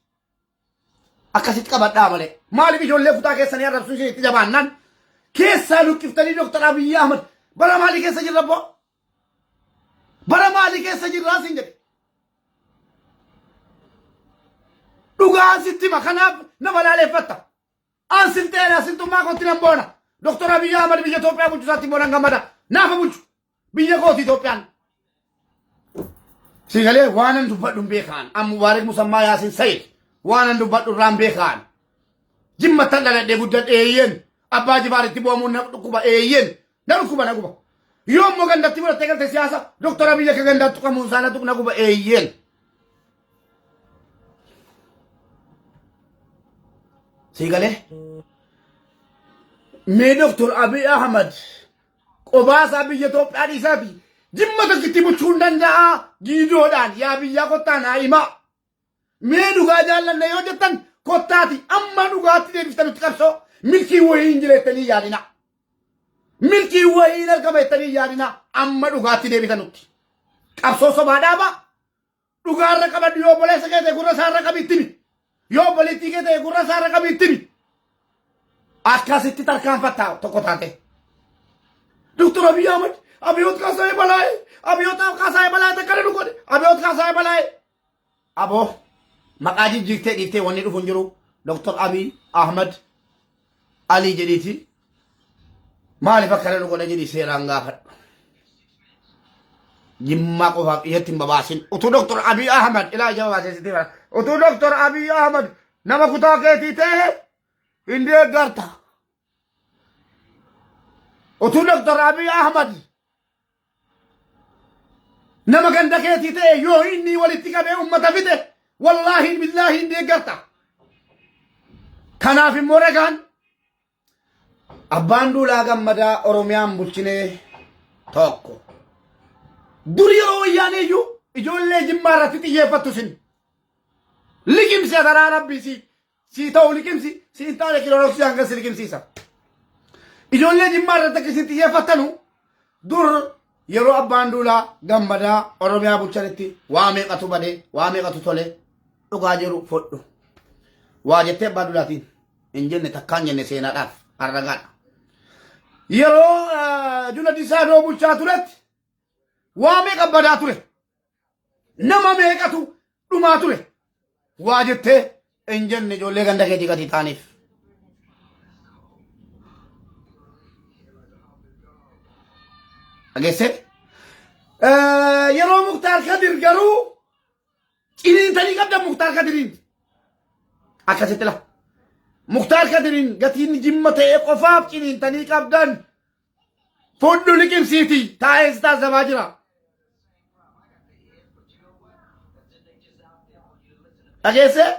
Akkasitti qabadhaa malee. Maaliif ijoollee kutaa keessanii arrabsuun isinitti jabaannaan keessaa luqqiftanii Dooktar Abiyyi Ahmad bara maalii keessa jirra boo? Bara maalii keessa jirraa siin jedhe. Dhugaan sitti hima kanaaf na balaaleffatta. An silxeedha silxummaa kootti nan boona. Doktor Abiyyi Ahmad biyya Itoophiyaa bulchu isaatti immoo nan gammada. Naafa bulchu. Biyya kooti Itoophiyaan. Siigalee waanan dubbadhu hin beekaan. An Mubaarik Musammaa Yaasin Sayid waanan dubbadhu irraan beekaan. Jimmattan dhaladhee guddadhe eeyyeen. Abbaa Jifaaritti bu'amuun na dhukkuba eeyyeen. Na dhukkuba na guba. Yoo immoo gandatti fudhattee galte siyaasa Doktor Abiy akka gandaatti tuqamuun isaa na guba eeyyeen. Sii galee? Mee Doktor Abiy Ahmad qobaa isaa biyya Itoophiyaa dhiisaati jimma tokkitti bulchuu hin danda'a giidoodhaan yaa biyyaa kottaa naa himaa. Mee dhugaa jaallanna yoo jettan kottaati amma dhugaatti deebiftanitti qabsoo milkii wayii hin jira jettanii yaadina. Milkii wayii hin argama jettanii yaadina amma dhugaatti deebitanutti. Qabsoo sobaa dhaaba dhugaarra qabadhu yoo obboleessa kee ta'e gurra isaarra qabi itti himi. Yoo obboleettii kee ta'e gurra isaarra qabi itti himi. Akkasitti tarkaanfattaa tokko taate. Doktor Abiy Ahmed Abiyoot Kaasaayee Balaayee Abiyoot Kaasaayee Balaayee takkana nu godhe Abiyoot Kaasaayee Balaayee. Aboo maqaa jijjiirtee dhiiftee wanni dhufu hin jiru. Dr. Abiy Ahmad Alii jedhiiti. Maaliif akkana nu godha jedhi seeraan gaafadhu. Jimmaa qofaaf ijatti hin babaasin. Utuu Dr. Abiy Ahmad ilaa ija babaasee sitti hima. Utuu Dr. Abiy Ahmad nama kutaa keetii ta'e hin deeggarta. Utuu Dr. Abiy Ahmad Nama ganda keetii ta'e yoo inni walitti qabee ummata fixe wallaahi billaahi hin deeggarta. Kanaaf immoo ragaan abbaan duulaa gammadaa Oromiyaan bulchinee tokko. Dur yeroo wayyaanee iyyuu ijoollee jimmaa irratti xiyyeeffattu isin. Liqimsi adaraa rabbii si sii ta'u liqimsi si hin taane kilooroksii hanga si liqimsiisa. Ijoollee jimmaa irratti akka isin xiyyeeffattanu dur yeroo abbaan duulaa gammadaa Oromiyaa bulchanitti waa meeqatu bade waa meeqatu tole dhugaa jiru fudhu. Waa jettee abbaa duulaatiin hin jenne takkaan jenne seenaadhaaf harragaadha. Yeroo Jula Disaadoo bulchaa turetti waa meeqa badaa ture. Nama meeqatu dhumaa ture. Waa jettee hin jenne ijoollee ganda keetii gatii ta'aniif. Dhageessee? Yeroo Muktaar Kadir garuu ciniintanii qabdan Muktaar Kadiriin. Akkasitti la. Muktaar Kadiriin gatiin Jimma ta'ee qofaaf ciniintanii qabdan. Fudhu liqimsiiti taa'ee si taasifaa jira. Dhageessee?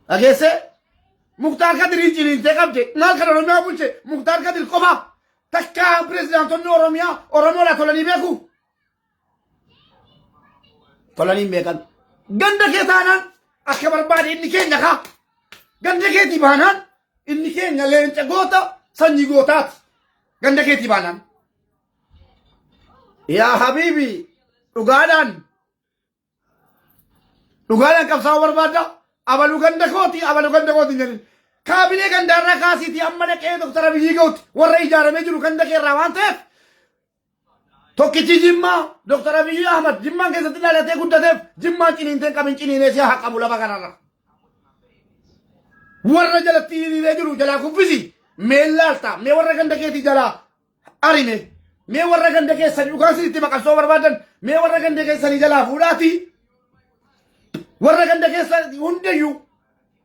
Dhageessee? Muktaar Kadiriin ciniintee qabde maal kan Oromiyaa bulche Muktaar Kadir qofa takkaa pirezidaantonni Oromiyaa Oromoodhaa tolanii beeku. Tolanii hin beekan. Ganda kee taanaan akka barbaade inni keenya kaa. Ganda keetii baanaan inni keenya leenca goota sanyii gootaati. Ganda keetii baanaan. Yaa habiibi, dhugaadhaan dhugaadhaan qabsaa'uu barbaadda. Abaluu ganda kooti, abaluu ganda kooti hin jedhin. Kaabinee gandaarraa kaasiitii amma dhaqee Dooktar Abiyyi ga'utti warra ijaaramee jiru ganda keerraa waan ta'eef, tokkichi Jimmaa Dooktar Abiyyi Ahmad Jimmaan keessatti dhalatee guddateef Jimmaan ciniintee hin qabin ciniinee si haa qabu lafa kanarra. Warra jalatti hiriiree jiru jalaa kuffisi. Mee laalta, mee warra ganda keetii jalaa arime, mee warra ganda keessanii dhugaan itti maqabsoo barbaadan, mee warra ganda keessanii jalaa fuudhaati. Warra ganda keessa hundayyuu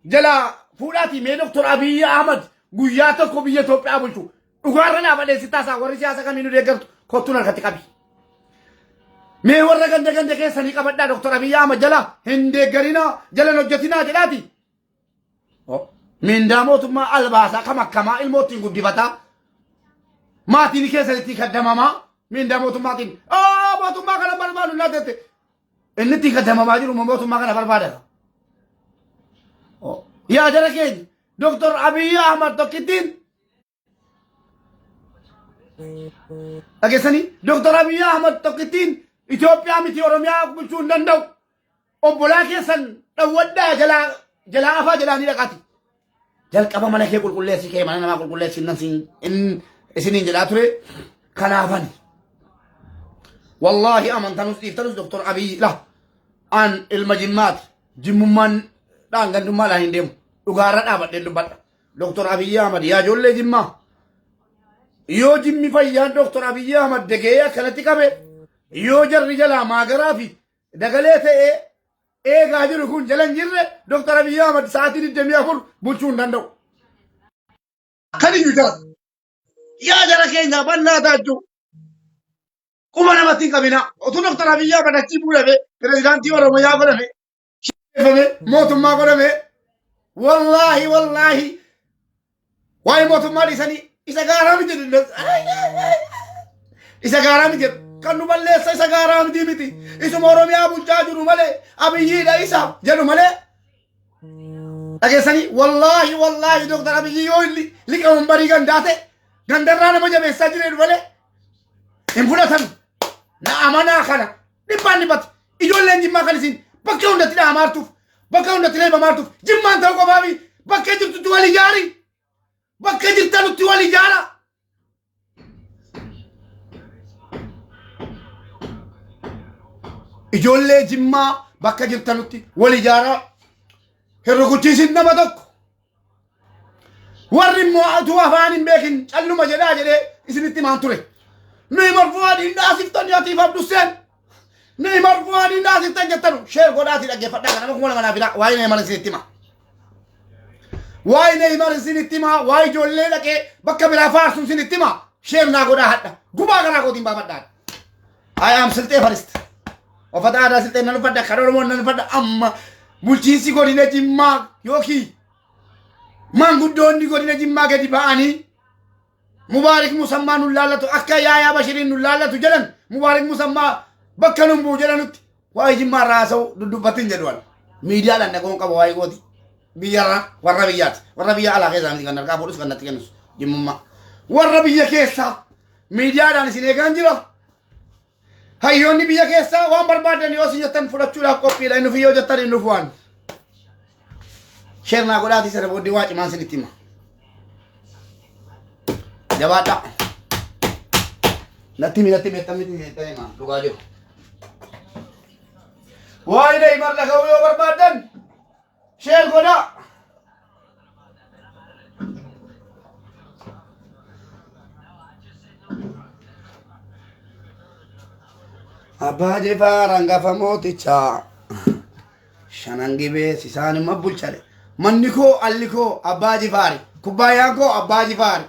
jalaa fuudhaati, mee Dooktar Abiyyi Ahmad guyyaa tokko biyya Itoophiyaa bulchu dhugaarra dhaabadhee si taasaa. Warri siyaasa kamiinuu deeggartu kottuun harkatti qabi. Mee warra ganda ganda keessanii qabadhaa, Dooktar Abiyyi Ahmad jala hin deeggarinaa, jala hin hojjetinaa jedhaati. Mindaa mootummaa albaasaa kam akkamaa ilmoo ittiin guddifataa, maatiin keessan ittiin kaddamamaa mindaa mootummaatiin mootummaa kana barbaadu naa jette, inni ittiin kaddamamaa jiru mootummaa kana barbaada. Yaa jara keenya, Dooktar Abiyyi Ahmad tokkittiin dhageessanii, Dooktar Abiyyi Ahmad tokkittiin Itoophiyaa miti Oromiyaa bulchuu hin danda'u. Obbolaa keessan dhawwadhaa, jalaa jalaa afaa jalaa ni dhaqaati. Jalqaba mana kee qulqulleessi, kee mana namaa qulqulleessi nan siin isiniin jedhaa ture kanaafani. Wallaahi amantanus dhiiftanus Dooktar Abiyyi la an ilma Jimmaati. Jimmummaan dhaan gandummaadhaan hin deemu. Dhugaarra dhaabadheen dubbadha. Dooktar Abiyyi Ahmad, yaa ijoollee Jimmaa. Yoo Jimmi fayyaan Dooktar Abiyyi Ahmad degee akkanatti qabe, yoo jarri jalaa maagaraa fi dagalee ta'ee eegaa jiru kun jala hin jirre, Dooktar Abiyyi Ahmad sa'aatii 24 bulchuu hin danda'u. Kan iyyuu jara. Yaa jara keenya, bannaa taachuu. Quba namatti hin qabina. Otuu Dooktar Abiyyi Ahmad achii fuudhame, pirezidaantii Oromiyaa godhame, sheeffame, mootummaa godhame, wallaahi wallaahi waa'ee mootummaa dhiisanii isa gaaraa miti jedhu. Isa gaaraa miti jedhu. Kan nu balleessa isa gaaraa miti miti. Isuma Oromiyaa bulchaa jiru malee Abiyyiidha isa jedhu malee. Dhageessanii, wallaahi wallaahi Dooktar Abiyyi yoo inni liqa wambarii gandaa ta'e gandarraa nama jabeessaa jireenu malee hin fudhatan. Na amanaa, kana dhibbaan dhibbatti ijoolleen Jimmaa kan isin bakka hundatti dhahamaartuuf, bakka hundatti reebamaartuuf Jimmaan ta'uu qofaafi. Bakka jirtutti wal ijaari, bakka jirtanutti wal ijaara. Ijoollee Jimmaa bakka jirtanutti wal ijaaraa, hin rukuchiisin nama tokko. Warri immoo utuu afaan hin beekin calluma jedhaa jedhee isinitti himaan ture. Nuyi marfuu adiin dhaasiftan atiif Abdusseen. Nuyi marfuu adiin dhaasiftan jettanu share godhaatii dhaggeeffadhaa, kana 2000 naa fidaa, waa'ee Neymar isinitti hima. Waa'ee Neymar isinitti hima, waa'ee ijoollee dhaqee bakka biraa faarsuun isinitti hima. Share naa godhaa, hadha. Gubaa garaa kootiin baafadhaa. I am Silxee first. Uffata aadaa Silxee nan uffadha, kan Oromoo nan uffadha. Amma bulchiinsi godina Jimmaa yookiin maanguddoonni godina Jimmaa gadi ba'anii Mubaarik Musammaa nun laallatu, akka Yaayaa Bashiriin nun laallatu jedhan, Mubaarik Musammaa bakka nun bu'u jedhanutti waa'ee Jimmaa irraa haasa'u dudubbatin jedhu an. Miidiyaadhaan dhaga'uun qaba waa'ee kooti. Biyyarraa warra biyyaati. Warra biyya alaa keessaa miti kan harkaa fuudhus kan natti kennus Jimmummaa. Warra biyya keessaa miidiyaadhaan isin eegaan jira. Hayyoonni biyya keessaa waan barbaadan yoo isin jettan fudhachuudhaaf qophiidha. Inni fi yoo jettan inni waan. Share naa godhaatii sana booddee waa cimaan isinitti hima. Jabaadhaa. Natti himi, natti himi, natti himi, natti hima, dhugaa jiru. Waa'ee Neymar dhaga'uu yoo barbaaddan share godhaa. Abbaa Jifaar hangafa mootichaa shanan gibee isaanuma bulchale. Manni koo alli koo Abbaa Jifaari. Kubbaayyaan koo Abbaa Jifaari.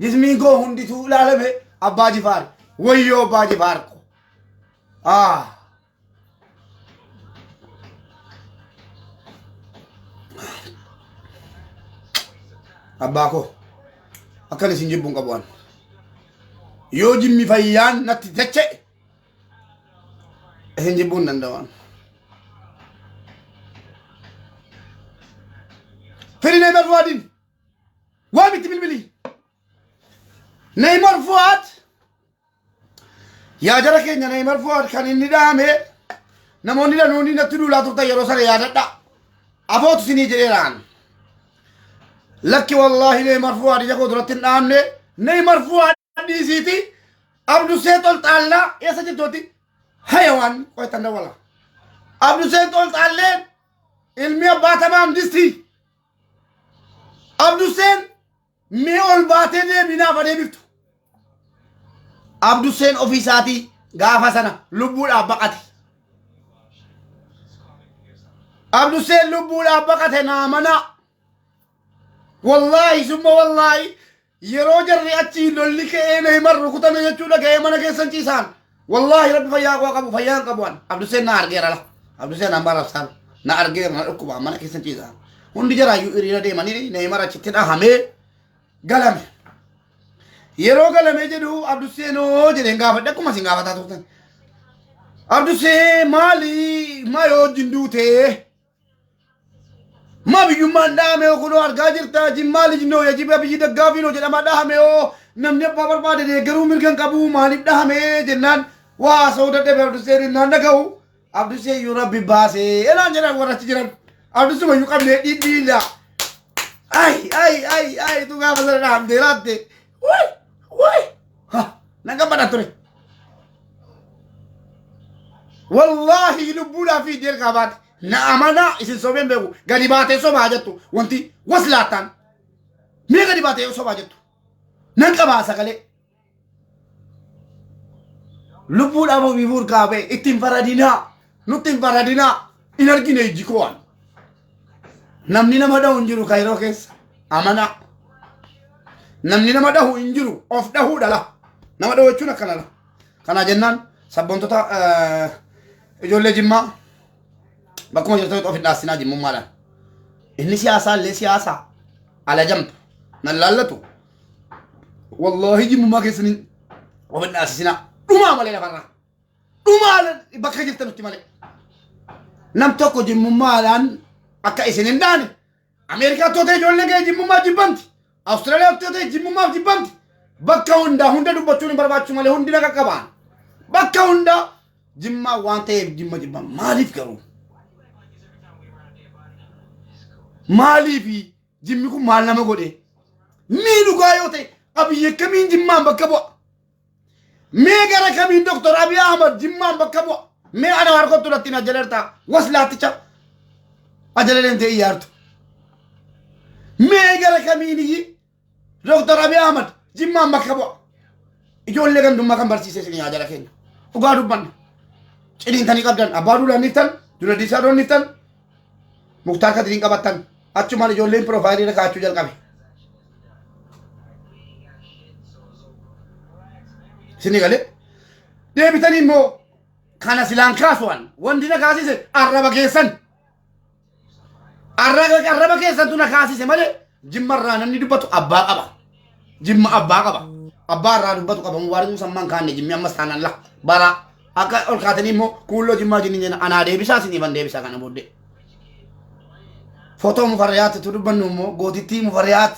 Jismiin koo hundituu ilaalame Abbaa Jifaari. Wayyoo Abbaa Jifaar ko. Ah. Abbaa koo akkan isin jibbuun qabu an. Yoo jimmi fayyaan natti dacha'e isin jibbuu hin danda'u an. Firi Neymar Fuwaadin waamitti bilbili. Neymar Fuwaad yaa jara keenya, Neymar Fuwaad kan inni dhaame namoonni danuuni natti duulaa turtan yeroo sana yaadadha. Afootu isinii jedheeraan. Lakki, wallaahi Neymar Fuwaad ija koo duratti hin dhaamne. Neymar Fuwaad dhiisiiti. Abdusee Xolxaallaa eessa jirtooti? Hayawaan qoytan dawwala. Abduseen Xolxaalleen ilmi abbaa tamaam distii. Abduseen mee ol baatee deebinaaf adeemiftu. Abduseen ofii isaatii gaafa sana lubbuudhaaf baqate. Abduseen lubbuudhaaf baqate naa manaa. Wallaahi summa wallaahi, yeroo jarri achii lolli ka'ee Neymar rukutame jechuudha ga'ee mana keessan ciisaan. Wallaahi rabbi fayyaa koo qabu, fayyaa hin qabu an. Abduseen na argeera la. Abduseen hambaa rabsaan na argeera, na dhukkuba mana keessan ciisaan. Hundi jaraayyuu hiriira deemanii Neymar achitti dhahamee galame. Yeroo galamee jedhu Abduseenoo jedheen gaafadhe, akkuma isin gaafataa turtan. Abdusee maali maa yoo wajjin duutee? Maa biyyummaan dhahame hoo? Kunoo argaa jirta, Jimmaa lijnoo yajiba biyyi daggaafiinoo jedhama dhahame hoo, namni abbaa barbaade deeggaruu mirga hin qabu, maaliif dhahame jennaan waa haasa'uu dadhabe Abduseen innaan dhaga'u. Abduseen iyyuu rabbi baasee elaan jedhan warra achi jiran. Abdusuma iyyuu qabnee dhiidhiila. Ay ay ay ay, tu gaafa sana dhahamtee laatte. Way way, ha nan gammada ture. Wallaahi lubbuudhaa fi deelkaa baate. Na amanaa, isin sobeen beeku. Gadi baatee sobaa jettu wanti was laattaan. Mee gadi baatee sobaa jettu. Nan qabaa sagalee. Lubbuudhaaf ofii furkaa ba'e ittiin faradinaa. Nutti hin faradinaa. In argine ijji koo an. Namni nama dhahu hin jiru Kaayiroo keessa. Amanaa. Namni nama dhahu hin jiru, of dhahuu dhala. Nama dhahu jechuun akkana dha. Kana jennaan sabboontota ijoollee Jimmaa bakkuma jirtanitti of hin dhaassinaa jimmummaadhaan. Inni siyaasaa illee siyaasaa ala jamtu nan laallatu. Wallaahi jimmummaa keessanii of hin dhaasisinaa. Dhumaa malee lafarraa. Dhumaa bakka jirtanutti malee. Nam tokko jimmummaadhaan akka isin hin dhaane. Ameerikaatti yoo ta'e ijoolleen kee jimmummaa jibbamti. Awustiraaliyaatti yoo ta'e jimmummaaf jibbamti. Bakka hundaa hunda dubbachuun hin barbaachisu malee hundi na qaqqabaan. Bakka hundaa Jimmaa waan ta'eef Jimma jibban maaliif garuu? Maaliif jimmi kun maal nama godhe? Mee dhugaa yoo ta'e Abiyyi akkamiin Jimmaan bakka bu'a? Mee gara kamiin Dr. Abiy Ahmad Jimmaan bakka bu'a? Mee ana harkottu irratti na jala waslaatticha ajala deemtee iyyaartu. Mee gara kamiin iyyi Dr. Abiy Ahmad Jimmaan bakka bu'a? Ijoollee gandummaa kan barsiise isin yaa jala keenya. Dhugaa dubbanna. Ciniintanii qabdan Abbaa Duulaa niftan, Junadii Saadoon niftan, Muktaar Kadiriin qabattan. Achumaan ijoolleen piroofaayilii irra kaa'achuu jalqabe. Isin galee deebitanii immoo kana silaan kaasuwan wanti na kaasise arraba keessan. Arraba keessantu na kaasise malee Jimma irraa namni dubbatu abbaa qaba. Jimma abbaa qaba. Abbaa irraa dubbatu qaba. Mubaarik Musammaan kaanne jimmi ammas taanaan la bara akka ol kaatanii immoo kuulloo Jimmaa jinni jenna anaa deebisaa isiniifan deebisaa kana booddee. Footoo Mufariyaatti tu dubbannu immoo gootittii Mufariyaat.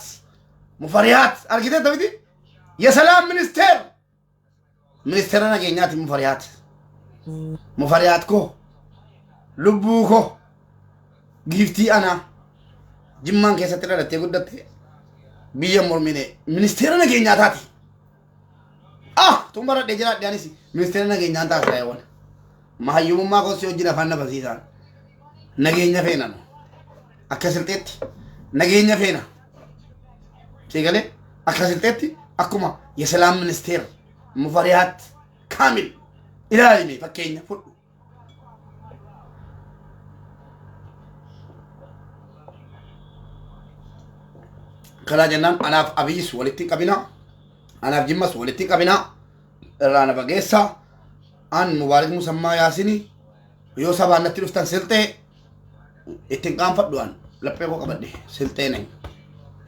Mufariyaat argitee miti? የሰላም ሚኒስቴር፣ ministeera nageenyaati Mufariyaat. Mufariyaat koo, lubbuu koo, giiftii anaa Jimmaan keessatti dhalattee guddatte biyya mormine ministeera nageenyaa taati. Ah, tun baradhee jiraadhe anis ministeera nageenyaan taasisa yaawwan. Mahayyumummaa koo si wajjin afaan na barsiisaan. Nageenya feena nu. Akka silxeetti nageenya feena. Seegalee akka silxeetti akkuma የሰላም ሚኒስቴር Mufariyaat Kaamil Ilaalime fakkeenya fudhu. Kanaa jennaan anaaf Abiyyis walitti hin qabinaa. Anaaf Jimmas walitti hin qabinaa. Irraa na fageessaa. An Mubaarik Musammaa Yaasinii yoo sabaan natti dhuftan silxee ittiin qaanfadhu an laphee koo qabadhe silxee nan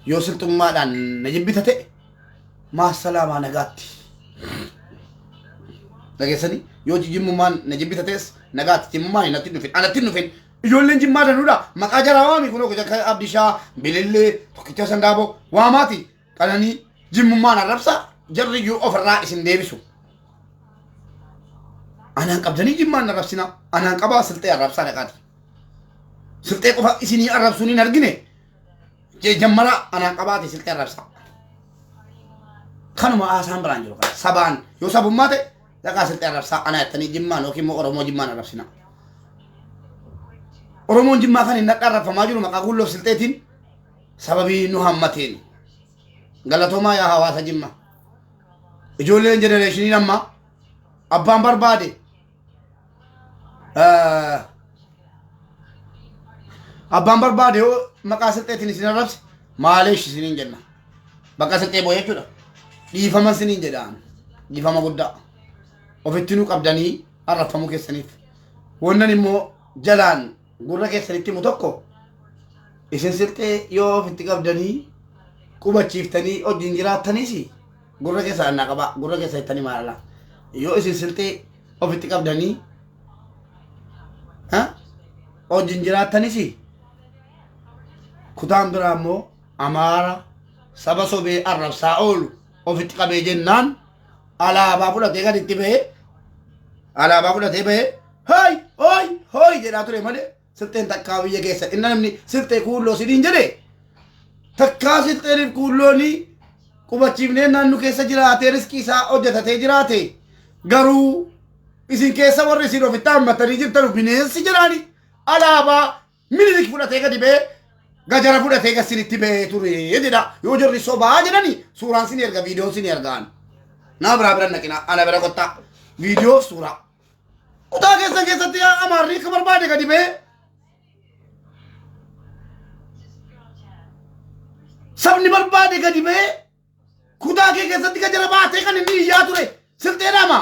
yoo silxummaadhaan na jibbita ta'e maasalaamaa nagaatti. Dhageessanii yoo jimmummaan na jibbita ta'es nagaatti jimmummaan natti hin dhufin anatti hin dhufin ijoolleen jimmaa danuudha maqaa jaraa waami kunoo akka Abdishaa Bilillee Tokkicha Sandaaboo waamaati qananii jimmummaan arrabsa jarri iyyuu ofirraa isin deebisu. Anaan qabdanii jimmaan arrabsina anaan qabaa silxee arrabsaa dhaqaati. Silxee qofa isinii arrabsuun hin argine jammara anaan qabaati silxee arrabsaa. Kanuma haasaan biraan jiru kana sabaan yoo sabummaa ta'e dhaqaa silxee arrabsaa anaa jettanii jimmaan yookiin immoo Oromoo jimmaan arrabsina. Oromoon jimmaa kan hin arrabfamaa jiru maqaa guulloof silxeetiin sababii nu hammateen. Galatoomaa yaa hawaasa jimma. Ijoolleen jenereeshiniin amma abbaan barbaade abbaan barbaade yoo maqaa silxeetiin isin arrabse maaleesh isiniin jenna. Bakka silxee boo'ee jechuudha. Dhiifama isiniin jedhaan. Dhiifama guddaa. Ofitti nu qabdanii arrabfamuu keessaniif. Wannan immoo jalaan gurra keessanitti himu tokko isin silxee yoo ofitti qabdanii qubachiiftanii wajjin jiraattaniis gurra keessa annaa qabaa gurra keessa ittanii maalala yoo isin silxee ofitti qabdanii wajjin jiraattanis kutaan biraa immoo Amaara saba sobee arrabsaa oolu ofitti qabee jennaan alaabaa fudhatee gad itti bahee alaabaa fudhatee bahee hooy hooy hooy jedhaa ture malee silxeen takkaa biyya keessa inni namni silxee kuulloo siniin jedhe takkaa silxeeniif kuulloonii qubachiifnee naannoo keessa jiraatee riskii isaa hojjetatee jiraate garuu isin keessa warri isin ofitti hammatanii jirtan bineensi jedhaani alaabaa Minilik fudhatee gadi ba'ee gajara fudhatee gad sinitti ba'ee ture jedha. Yoo jarri sobaa jedhani suuraan sini erga viidiyoon sini ergaan. Nama biraa bira naqina ana bira kottaa viidiyoo suuraa. Kutaa keessan keessatti amaarri akka barbaade gadi ba'ee sabni barbaade gadi ba'ee kutaa kee keessatti gajara baatee kan inni iyyaa ture silxee dhama.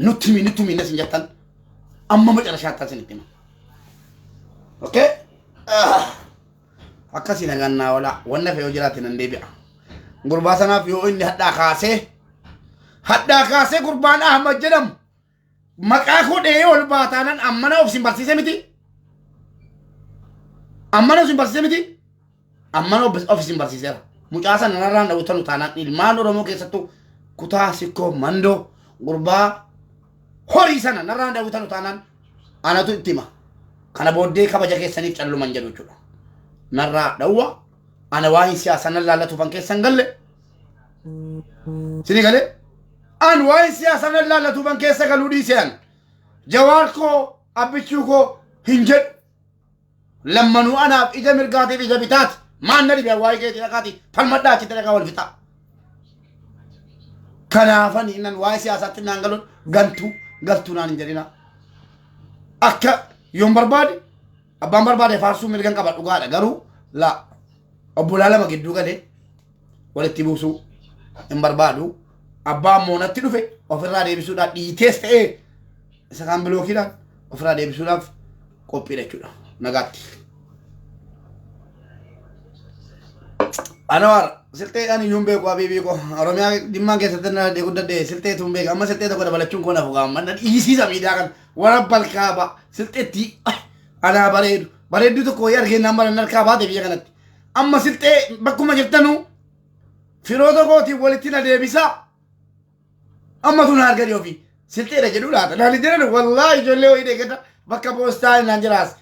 Nutti himi nutti himi sin jettan amma macarashaatti isinitti hima. Okay? Akkasii nagaan naa oolaa wanna fe'ee yoo jiraate nan deebi'a. Gurbaa sanaaf yoo inni hadhaa kaasee gurbaan Ahmad jedhamu maqaa koo dhahee ol baataanan ammana of sin barsiise miti. Ammana of sin barsiise miti. Ammana of sin barsiiseera. Mucaa sana narraan dhawwatanu taanaan ilmaan Oromoo keessattuu kutaa sikkoo mandoo gurbaa horii sana narraan dhawwatanu taanaan anatu itti hima. Kana booddee kabaja keessaniif calluman jedhu jechuudha. Narraa dhawwa ana waa'een siyaasaa nan laallatuufan keessan galle. Sini galee? An waa'ee siyaasaa nan laallatuufan keessa galuu dhiise an. Jawaar koo abbichuu koo hin jedhu. Lammanuu anaaf ija mirgaatiif ija bitaati. Maan na dhibe waa'ee keetii dhaqaati falmadhaa achitti dhaqaa wal fixaa. Kanaafani innan waa'ee siyaasaatti naan galuun gantuu galtuu naan hin jedhina. Akka yoon barbaade abbaan barbaade faarsuu mirgan qaba dhugaadha garuu la obbolaa lama gidduu galee walitti buusuu hin barbaadu. Abbaan moonatti dhufe ofirraa deebisuudhaaf dhiitees ta'ee isa kaan bilookiidhaan ofirraa deebisuudhaaf qophiidha jechuudha. Nagaatti. Anwaar silxee ani iyyuu hin beeku abiibii koo Oromiyaa Jimmaan keessatti na dhadhee guddadhe silxeetu hin beeku amma silxee tokko dabalachuun koo nafu gaama na dhiisiisa miidiyaa kan warra balkaaba silxeetti anaa bareedu bareedduu tokko wayii argee naan baran harkaa baate biyya kanatti amma silxee bakkuma jirtanuu firoota kootiin walitti na deebisaa amma tun argani ofii silxeedha jedhu laata naan hin jedhan wallaahi ijoollee wayii deeggata bakka poostaa naan jiraas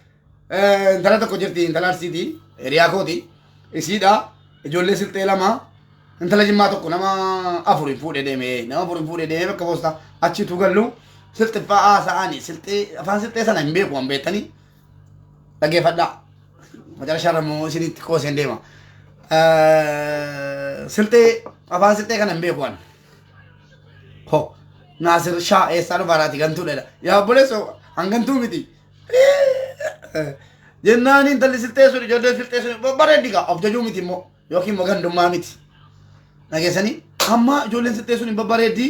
intala tokko jirti intala arsiiti hiriyaa kooti isiidha ijoollee silxee lama intala jimmaa tokko nama afur hin fuudhee deeme nama afur hin fuudhee deeme bakka poostaa achitu gallu silxiffaa haasa'ani silxee afaan silxee sana hin beeku an beektanii dhaggeeffadhaa macarashaa irra immoo isinitti qooseen deema silxee afaan silxee kana hin beeku an. Ho Naasir Shaa eessaa dhufaaraati gantuudha. Yaa obboleessoo hangantuu miti. Jennaan intalli silxee sun ijoolleen silxee sun bareeddi gaa of jajuu miti immoo yookiin immoo gandummaa miti. Dhageessanii amma ijoolleen silxee sun hin babbareeddi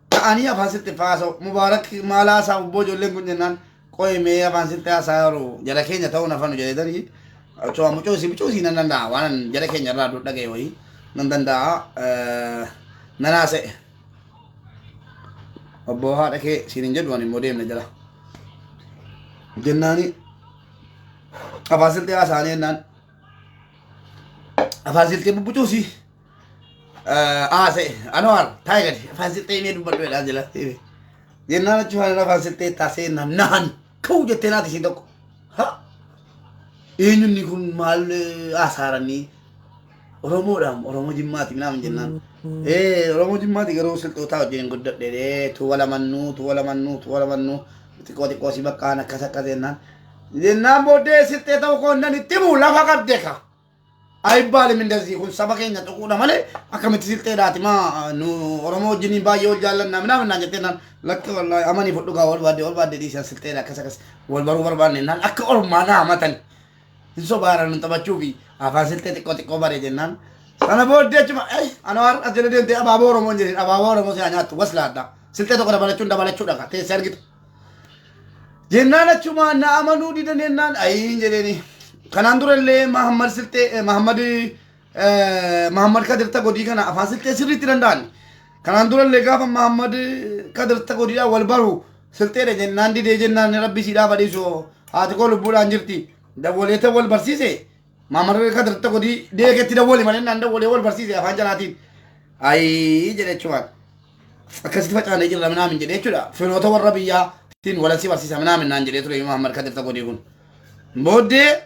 ta'anii afaan silxee haasa'u. Mubaarak maal haasaa obboo ijoolleen kun jennaan qoy mee afaan silxee haasaa yeroo jara keenya ta'uun afaan jedhetanii mucoo mucoo mucoo nan danda'a waan jara keenya irraa dhaga'e wayii nan danda'a nan haasa'e. Obbo haadha kee siin hin jedhu ani immoo deemne jala. Jennaani afaan silxee haasa'anii jennaan afaan silxee bubbucuusi haasa'e Anwaar taa'e gadi afaan silxee mee dubbadhu jedhaa jala. Jennaan achi faana afaan silxee taasee jennaan nahan ka'u jettee naati isiin tokko. Ha eenyunni kun maal haasa'aranii Oromoodhaam Oromoo Jimmaati minaamin jennaan. Ee Oromoo Jimmaati garuu silxootaa wajjin guddadhe tu walamannuu tu walamannuu tu walamannuu xiqqoo xiqqoo si baqqaan akkas akkas jennaan. Jennaan booddee silxee ta'uu koo nan itti himu lafa qabde ka. Ayibbaalim indazii kun saba keenya tuquudha malee akkamitti silxeedhaati maa nu Oromoo wajjin baay'ee wal jaallannaa minaamin naan jettee naan lakki wallaahi amanii fudhu gaa wal baadde wal baadde dhiisan silxeedha akkas akkas wal baruu barbaanne naan akka ormaa naa amatan. Hin sobaara nun taphachuufi afaan silxee xiqqoo xiqqoo bare jennaan. Sana booddee achuma Anwaar as jala deemtee abaaboo Oromoo hin jedhin abaaboo Oromoo si haa nyaattu waslaadha. Silxee tokko dabalachuun dabalachuudha ka teessee argitu. Jennaan achumaan na amanuu didan jennaan ayiin jedheeni. Kanaan dura illee Mahammad Silxee Mahammad Mahammad Kadir Tagodii kana afaan Silxee sirriitti danda'an. Kanaan dura illee gaafa Mahammad Kadir Tagodiidhaan wal baru Silxeedha jennaan didee jennaan rabbi siidhaa badhiisu haati koo lubbuudhaan jirti. Dawwaleeta wal barsiise Mahammad Kadir Tagodii deeketti dawwali malee naan dawwalee wal barsiise afaan jalaatiin. Ayii jedhe jechuudha. Akkasitti facaanee jirra minaamin jedhee jechuudha. Firoota warra biyyaatiin walasii barsiisa minaamin naan jedhee ture Mahammad Kadir Tagodii kun. Booddee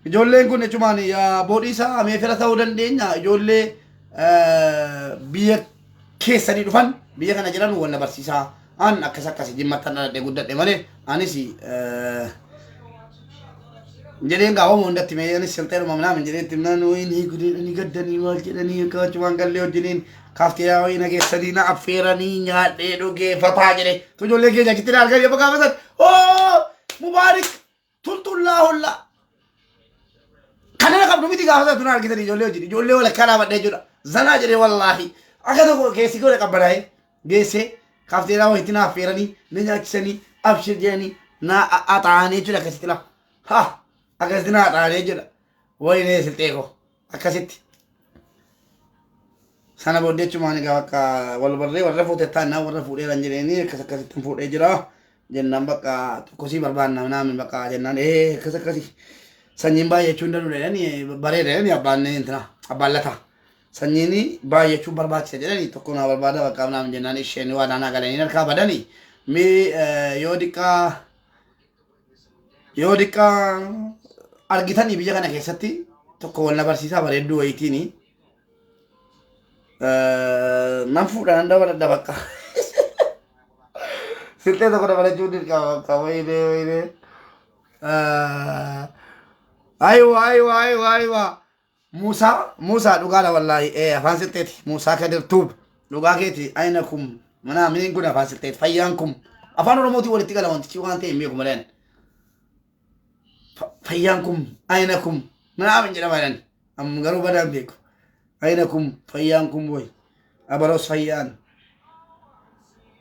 ijoolleen kun jechumaan yaa boodhiisaa mee fira ta'uu dandeenya ijoollee biyya keessanii dhufan biyya kana jiran wal na barsiisaa an akkas akkas jimmattan dhaladhe guddadhe malee anis jedheen gaa homo hundatti mee anis silxeeruma minaamin jedhee itti himnaan wayinii gudeedhanii gaddanii maal jedhanii akka achumaan gallee wajjiniin kaafteeraa wayii na geessanii na affeeranii nyaadhee dhugee fataa jedhee tu ijoollee keenya achitti na argan yeroo gaafatan oo mubaarik tultullaa hollaa kana qabdu miti gaafa sana argitan ijoollee wajjin ijoollee walakkaa dhaabadhee jechuudha zanaa jedhee wallaahi akka tokko keessi godhe qabbanaa'ee geessee kaafteeraa wayitti na affeeranii na nyaachisanii abshir jedhanii na axaa'anii jechuudha akkasitti laa ha akkasitti na axaa'anii jechuudha wayinee silxee koo akkasitti. Sana booddee jechumaan egaa bakka wal barree warra fuute taannaa warra fuudheeran jedheenii akkas akkasitti fuudhee jira jennaan bakka tokkosii barbaanna naamin bakka jennaan ee akkas akkasi sanyiin baay'achuu hin danda'u jedhanii bareeda jedhanii abbaan intina abbaan lataa sanyiin baay'achuu barbaachisa jedhanii tokko naa barbaada bakka naamin jennaan isheen waa naanaa galanii harkaa badanii mee yoo diqqaa yoo diqqaa argitanii biyya kana keessatti tokko wal na barsiisaa bareedduu wayiitiini nan fuudha nan dabaladha bakka. Silxee tokko dabalachuu dirqama bakka wayinee wayinee. Aywa aywa aywa aywa. Muusaa Muusaa dhugaadha wallaahi ee afaan silxeeti Muusaa Kadir Tuub dhugaa keeti ayna kum manaa miniin kun afaan silxeeti fayyaan kum afaan Oromootiin walitti gala wantichi waan ta'e hin beeku malee fayyaan kum ayna kum manaa min jedhama jedhan amma garuu badaan beeku ayna kum fayyaan kum way abaroos fayyaan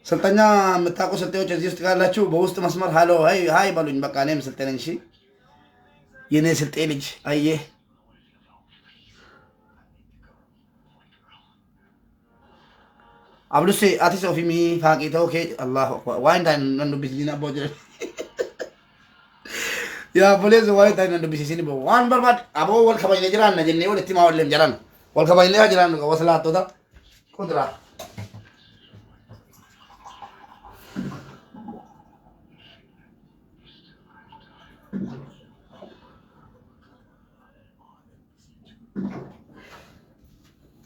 ስልጠኛ የምታውቁ ስልጤዎች እዚህ ውስጥ ካላችሁ በውስጥ መስመር ሀሎ ሀይ ሀይ በሉኝ። በቃ እኔም ስልጤ ነኝ። እሺ የኔ ስልጤ ልጅ አየህ አብዱሴ አቲስ ኦፊሚ ፋቂተው ኬ አላሁ አክበር ዋይ እንዳን nan dubbisiisin abboo jedhan yaa obboleessa waa'ee ta'e nan dubbisiisin boo waan barbaad aboo wal kabajnee jiraanna jennee walitti maa walleem jedhan wal kabajnee haa jiraannu qaba waslaattota kuduraa.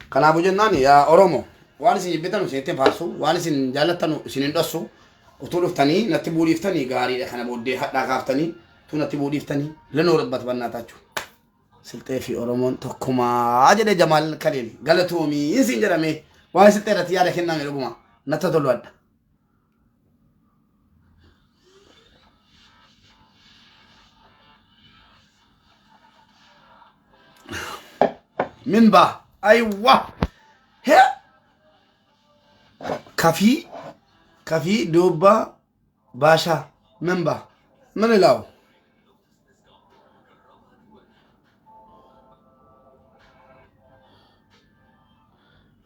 Kanaafuu jennaan yaa Oromoo waan isin jibbitan isinitti hin faarsu waan isin jaallattanu isin hin dhossu utuu dhuftanii natti buudhiiftanii gaariidha kana booddee hadhaa kaaftanii utuu natti buudhiiftanii lanoo rabbat bannaatachu. Silxee fi Oromoon tokkumaa jedhe Jamaal Kaliil galatoomii isin jedhame waan silxee irratti yaada kenname dhuguma. Natti tolu adda. Min baa aywa he kafii kafii duuba baashaa min baa min ilaawu.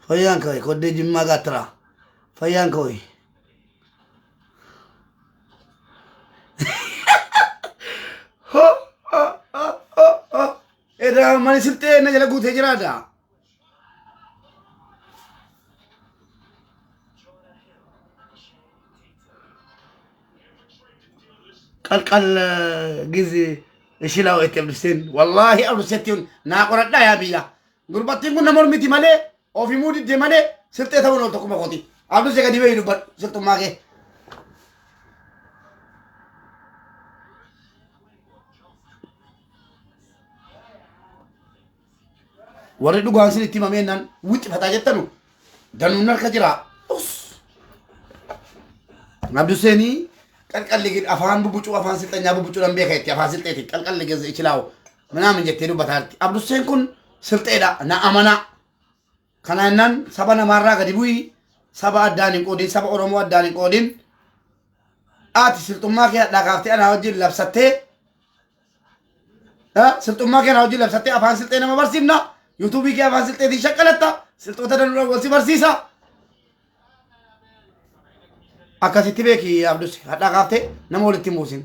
Fayyaan kawai koddee jimmaa gaattiraa. Fayyaan kawai. Ho ho ho ho ho. Edaa mani silxee na jala guutee jiraata. Qalqal gizi ishilaa itti abduseen wallaahi abduseetti naa qoradhaa yaa biyya. Gurbattiin kun nama mormiti malee ofimuu didde malee silxee ta'uun ol tokkuma kooti. Abdusee gadi bahii dubbadhu silxummaa kee. Warri dhugaan sin itti himameennan wixxifataa jettanu danuun harka jira. Us. Abduseenii qalqalli afaan bubucuu afaan silxanyaa bubucuudhaan beeka jetti afaan silxeeti qalqalli geze ichilaawu minaamin jettee dubbataa jirti. Abduseen kun silxeedha na amanaa. Kana jennaan saba namaarraa gadi bu'ii saba addaan hin qoodin saba Oromoo addaan hin qoodin ati silxummaa kee hadhaa kaaftee anaa wajjin labsattee silxummaa kee anaa wajjin labsattee afaan silxee nama barsiifna yuutuubii kee afaan silxeetiin shaqqalatta silxoota danuudhaan wal si barsiisa. Akkasitti beeki Abdus hadhaa kaaftee nama walitti hin buusin.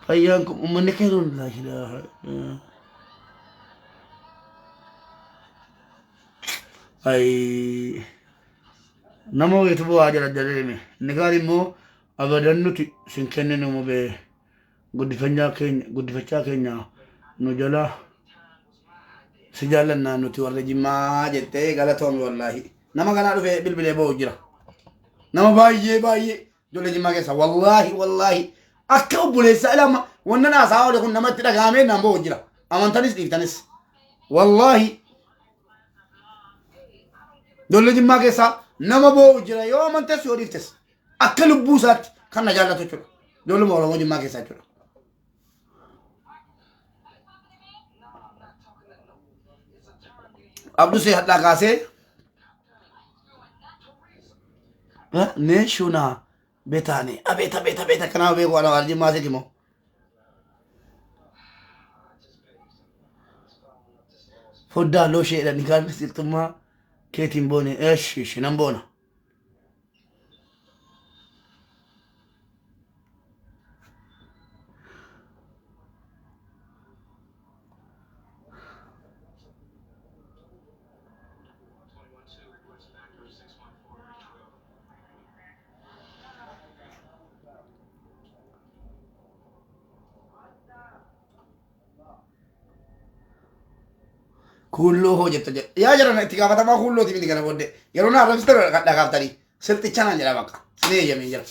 Fayyaan kun uummanni keenya laa ilaaha illallah. Ay nama wayitu bu'aa jira jedhee inni kaan immoo abadan nuti sin kenninu mubee guddifachaa keenya guddifachaa keenya nu jala si jaallannaa nuti warri jimmaa jettee galatoomi wallaahi nama kanaa dhufee bilbilee boo'u jira nama baay'ee baay'ee ijoollee jimmaa keessa wallaahi wallaahi akka obboleessaa ilama wannan haasaa oole kun namatti dhaga'amee naan boo'u jira amantanis dhiiftanis wallaahi ijoollee jimmaa keessaa nama boo'u jira yoo amantes yoo dhiiftes akka lubbuu isaatti kan na jaallatu jechuudha ijoolluma oromoo jimmaa keessaa jechuudha. Abdusee hadhaa kaasee ne shuna betaane abeet abeet abeet akkanaa beeku ana waan jimmaa sitti moo. Foddaa looshee jedhanii kaan silxummaa keetiin boone eesh ishi nan boona. Kuulloo hoo jetta jedha. Yaa jedhan itti gaafatamaa kuullooti miti kana booddee. Yeroo na arrabsitan dhagaaftanii. Silxicha naan jedha bakka. Sin eeyyamee jira.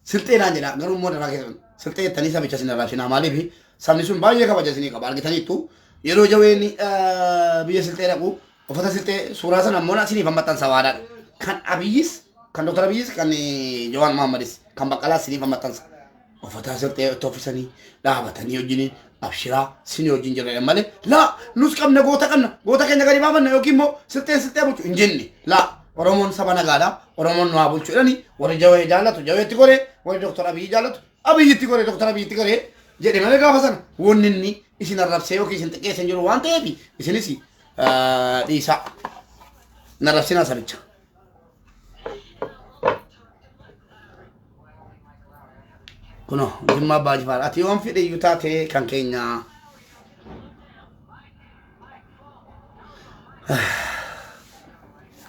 Silxee naan jedha garuu immoo daraa keessan. Silxee jettanii sabicha sin arrabsinaa maaliif sabni sun baay'ee kabaja isinii qaba argitaniittu. Yeroo jaween biyya silxee dhaqu uffata silxee suuraa sana immoo isiniif maxxansa waadaadha. Kan Abiyyis kan Dr. Abiyyis kan Jawaar Mohammadis kan Baqqalaas isiniif maxxansa. Uffata silxee itti uffisanii dhaabatanii wajjiniin abshiraa sinii wajjin jirra jedhan malee laa nus qabna goota qabna goota keenya gadi baafanna yookiin immoo silxeen silxee bulchu hin jenne laa Oromoon saba nagaadha Oromoon nu haa bulchu jedhanii warri jawee jaallatu jaweetti goree warri Dr. Abiyyi jaallatu Abiyyitti goree Dr. Abiyyitti goree jedhe malee gaafa sana wanni inni isin arrabsee yookiin isin xiqqeesse hin jiru waan ta'eef isinis dhiisaa na arrabsinaa sabicha. Kuno Jimmaa Abbaa Jifaar ati yoon fedhe iyyuu taate kan keenya.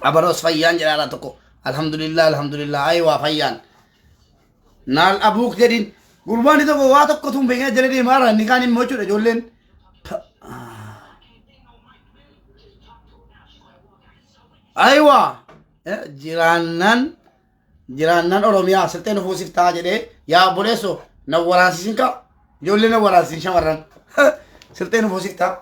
Abaroos fayyaan jedhaadha tokko. Alhamdulillah alhamdulillah ayiwaa fayyaan. Naal abuuk jedhin gurbaan tokko waa tokko tun beekna jala deemaa jira inni kaan immoo jechuudha ijoolleen. Ayiwaa jiraannaan jiraannaan Oromiyaa silxee nu fuusif ta'a jedhee yaa obboleesso na waraansisin kaa ijoollee na waraansisin shamarran silxee nu fuusif ta'a.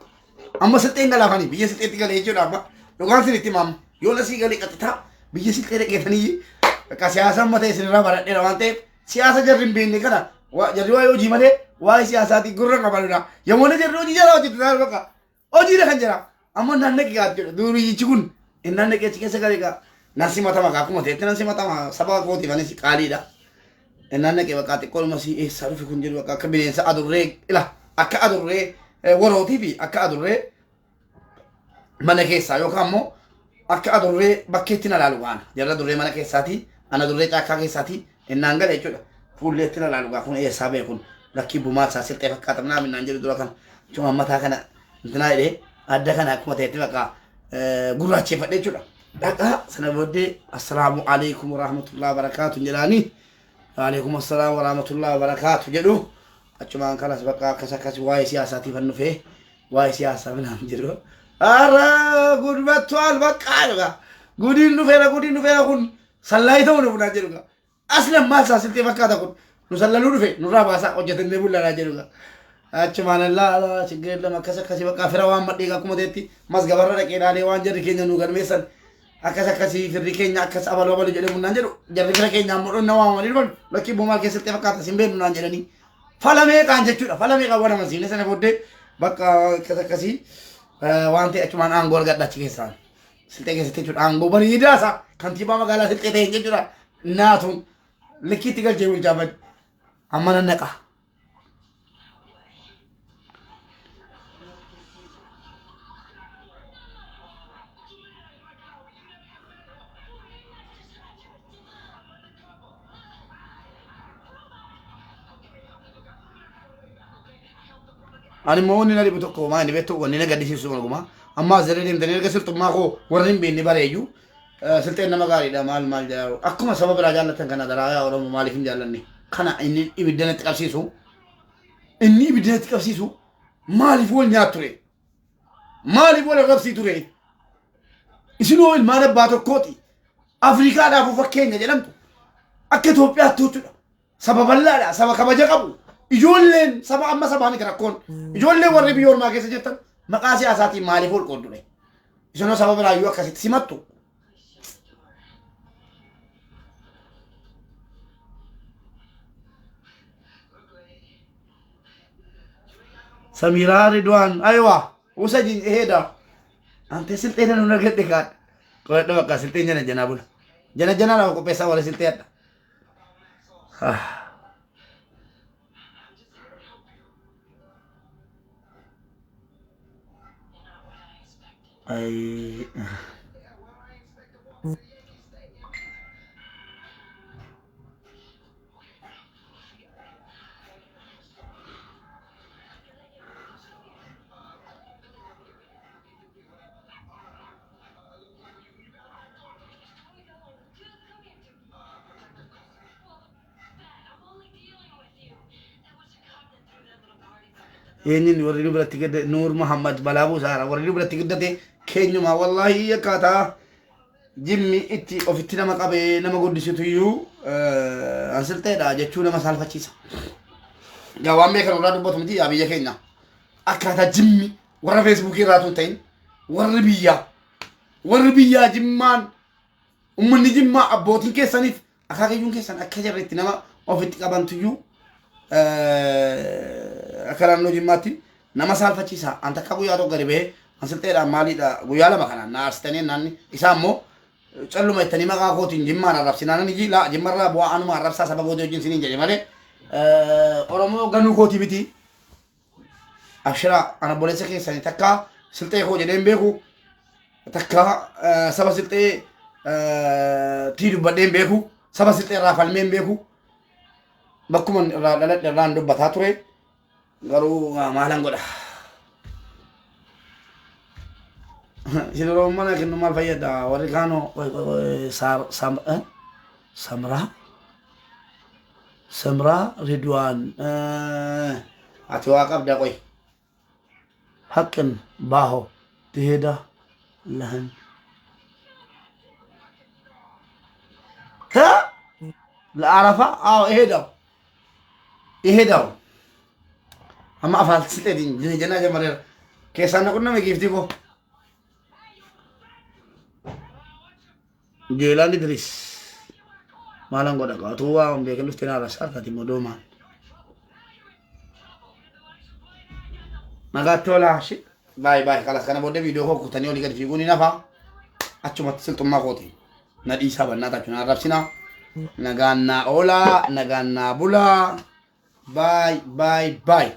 Amma silxeen galaafanii biyya silxeetti galee jechuudha amma. Dhugaan sin itti maamma. Yoo nasii galee qaxitaa biyya silxee dhaqeetanii bakka siyaasa amma ta'e isinirraa baradheera waan ta'eef siyaasa jarri hin beekne kana jarri waa'ee hojii malee waa'ee siyaasaatiin gurra qabanudha. Yommuu jarri hojii jala hojjetu taa'u bakka hojiidha kan jira. Amma naan dhaqe gaa jedhu duuriyyichi kun innaan dhaqee achi keessa galee gaa nan simatama gaa akkuma ta'etti nan simatama saba kootiif anis qaaliidha. Innaan dhaqee bakka xiqqoodhuma si eessaa dhufe kun jedhu bakka akka bineensa adurree ila akka adurree warootii fi akka adurree mana keessaa yookaan immoo akka adurree bakkeetti na laalu gaana. Jarra adurree mana keessaati, ana adurree caakkaa keessaati innaan gala jechuudha. Fuulleetti na laalu gaa kun eessaa ba'e kun lakkii bumaa isaa silxee fakkaata minaa minnaan jedhu dura kana. Cuma mataa kana intinaa jedhee adda kana akkuma ta'etti bakka gurraacheeffadhe jechuudha. Dhaqaa sana booddee assalaamu alaikum warahmatullahi wabarakaatu jedhaanii waalaikum assalaam warahmatullahi wabarakaatu jedhu achumaan kanas bakka akkas akkas waa'ee siyaasaatiif an dhufee waa'ee siyaasaa minaan jedhu. Ara gudbattual bakka dhuga. Gudiin dhufeera gudiin dhufeera kun sallaayii ta'uu dhufu naan jedhu. Aslan maal isaa silxee fakkaata kun nu sallaluu dhufe nurraa baasaa hojjetannee bullanaa jedhu. Achumaan allaa chiggir lama akkas akkasii bakka fira waan madhee akkuma ta'etti masgabarra dhaqee ilaalee waan jarri keenya nu galmeessan akkas akkasii firri keenya akkas abaluu abaluu jedhee munnaan jedhu jarri fira keenya ammoo dhonna waamanii dhufan lakkii buumaal keessatti fakkaata sin beeknu naan jedhanii Fala meeqaan jechuudha. Fala meeqaan waan amansiifne sana booddee bakka akkas akkasii waan ta'e achumaan aangoo argadha achi keessaan. Silxee keessatti jechuudha aangoo bareedaa isaa kantiibaa magaalaa Silxee ta'e jechuudha. Naatuun likkiitti galchee bulchaa bade. Amma nan naqa. Ani immoo wanni na dhibu tokko maa inni beektu wanni na gaddisiisu dhuguma. Amma as jala deemtanii erga silxummaa koo warri hin beekne bareeyyu silxeen nama gaariidha maal maal jedhaa akkuma saba biraa jaallatan kana daraa yaa Oromoo maaliif hin jaallanne kana inni ibidda natti qabsiisu inni ibidda natti qabsiisu maaliif wal nyaattu ture maaliif wal arrabsii ture isinoo ilmaan abbaa tokkooti Afrikaadhaafuu fakkeenya jedhamtu akka Itoophiyaatti jechuudha. Saba bal'aadha, saba kabaja qabu. Ijoolleen saba amma sabaa miti rakkoon. Ijoolleen warri biyya ormaa keessa jirtan maqaa siyaasaatiin maaliif ol qooddure? Isinoo saba biraayyuu akkasitti simattu. Samiraa Ridwaan aywa usaji heeda ante silxee nan argadhe kaadha. Qoradha bakka silxeen jana janaa bula. Jana janaa nama qopheessaa warra silxee hadha. Ay. Eenyuun warri nu biratti gadde Nuur Muhammad balaa buusaara warri nu biratti guddate keenyuma wallaahi akkaataa jimmi itti ofitti nama qabee nama guddisitu iyyuu an silxeedha jechuu nama saalfachiisa. Gaa waan beekan irraa dubbatu miti yaa biyya keenya akkaataa jimmi warra feesbuukii irraa tun ta'in warri biyyaa warri biyyaa jimmaan ummanni jimmaa abbootiin keessaniif akaakayyuun keessan akka jarri itti nama ofitti qabantuyyuu akka naannoo jimmaatti nama saalfachiisa an takka guyyaa tokko gadi bahee an silxeedhaan maaliidha guyyaa lama kanaan na aarsitanii naanni isaa immoo calluma jettanii maqaa kootiin jimmaan arrabsinaan ani ji laa jimmarraa bu'aa anuma arrabsaa saba kootii wajjin siniin jedhe malee Oromoo ganuu kootii miti Abshiraa ana obboleessa keessanii takka silxee koo jedhee hin beeku takka saba silxee tii dubbadhee hin beeku saba silxee irraa falmee hin beeku bakkuma irraa dhaladhe irraan dubbataa ture garuu maalan godha. Isin Oromoo mana kennu maal fayyada warri kaanoo samraa Samraa Ridwaan ati waa qabda qoy haqqin baaho tiheda lahan ለአረፋ አዎ እሄዳው እሄዳው amma afaan silxeetiin jina jennaa jammareera. Keessaan na qunname giiftii koo. Jeelaan Idris. Maalan godha kaa utuu waa hin beekin dhuftee naa rasaa harkati immoo doomaan. Nagaatti oolaa shi. Baay'ee baay'ee kalas kana booddee viidiyoo koo kutanii olii gadi fiiguun hin hafa. Achumatti silxummaa kooti. Na dhiisaa bannaa tachu na arrabsinaa. Nagaan naa oolaa nagaan naa bulaa. Baay baay baay.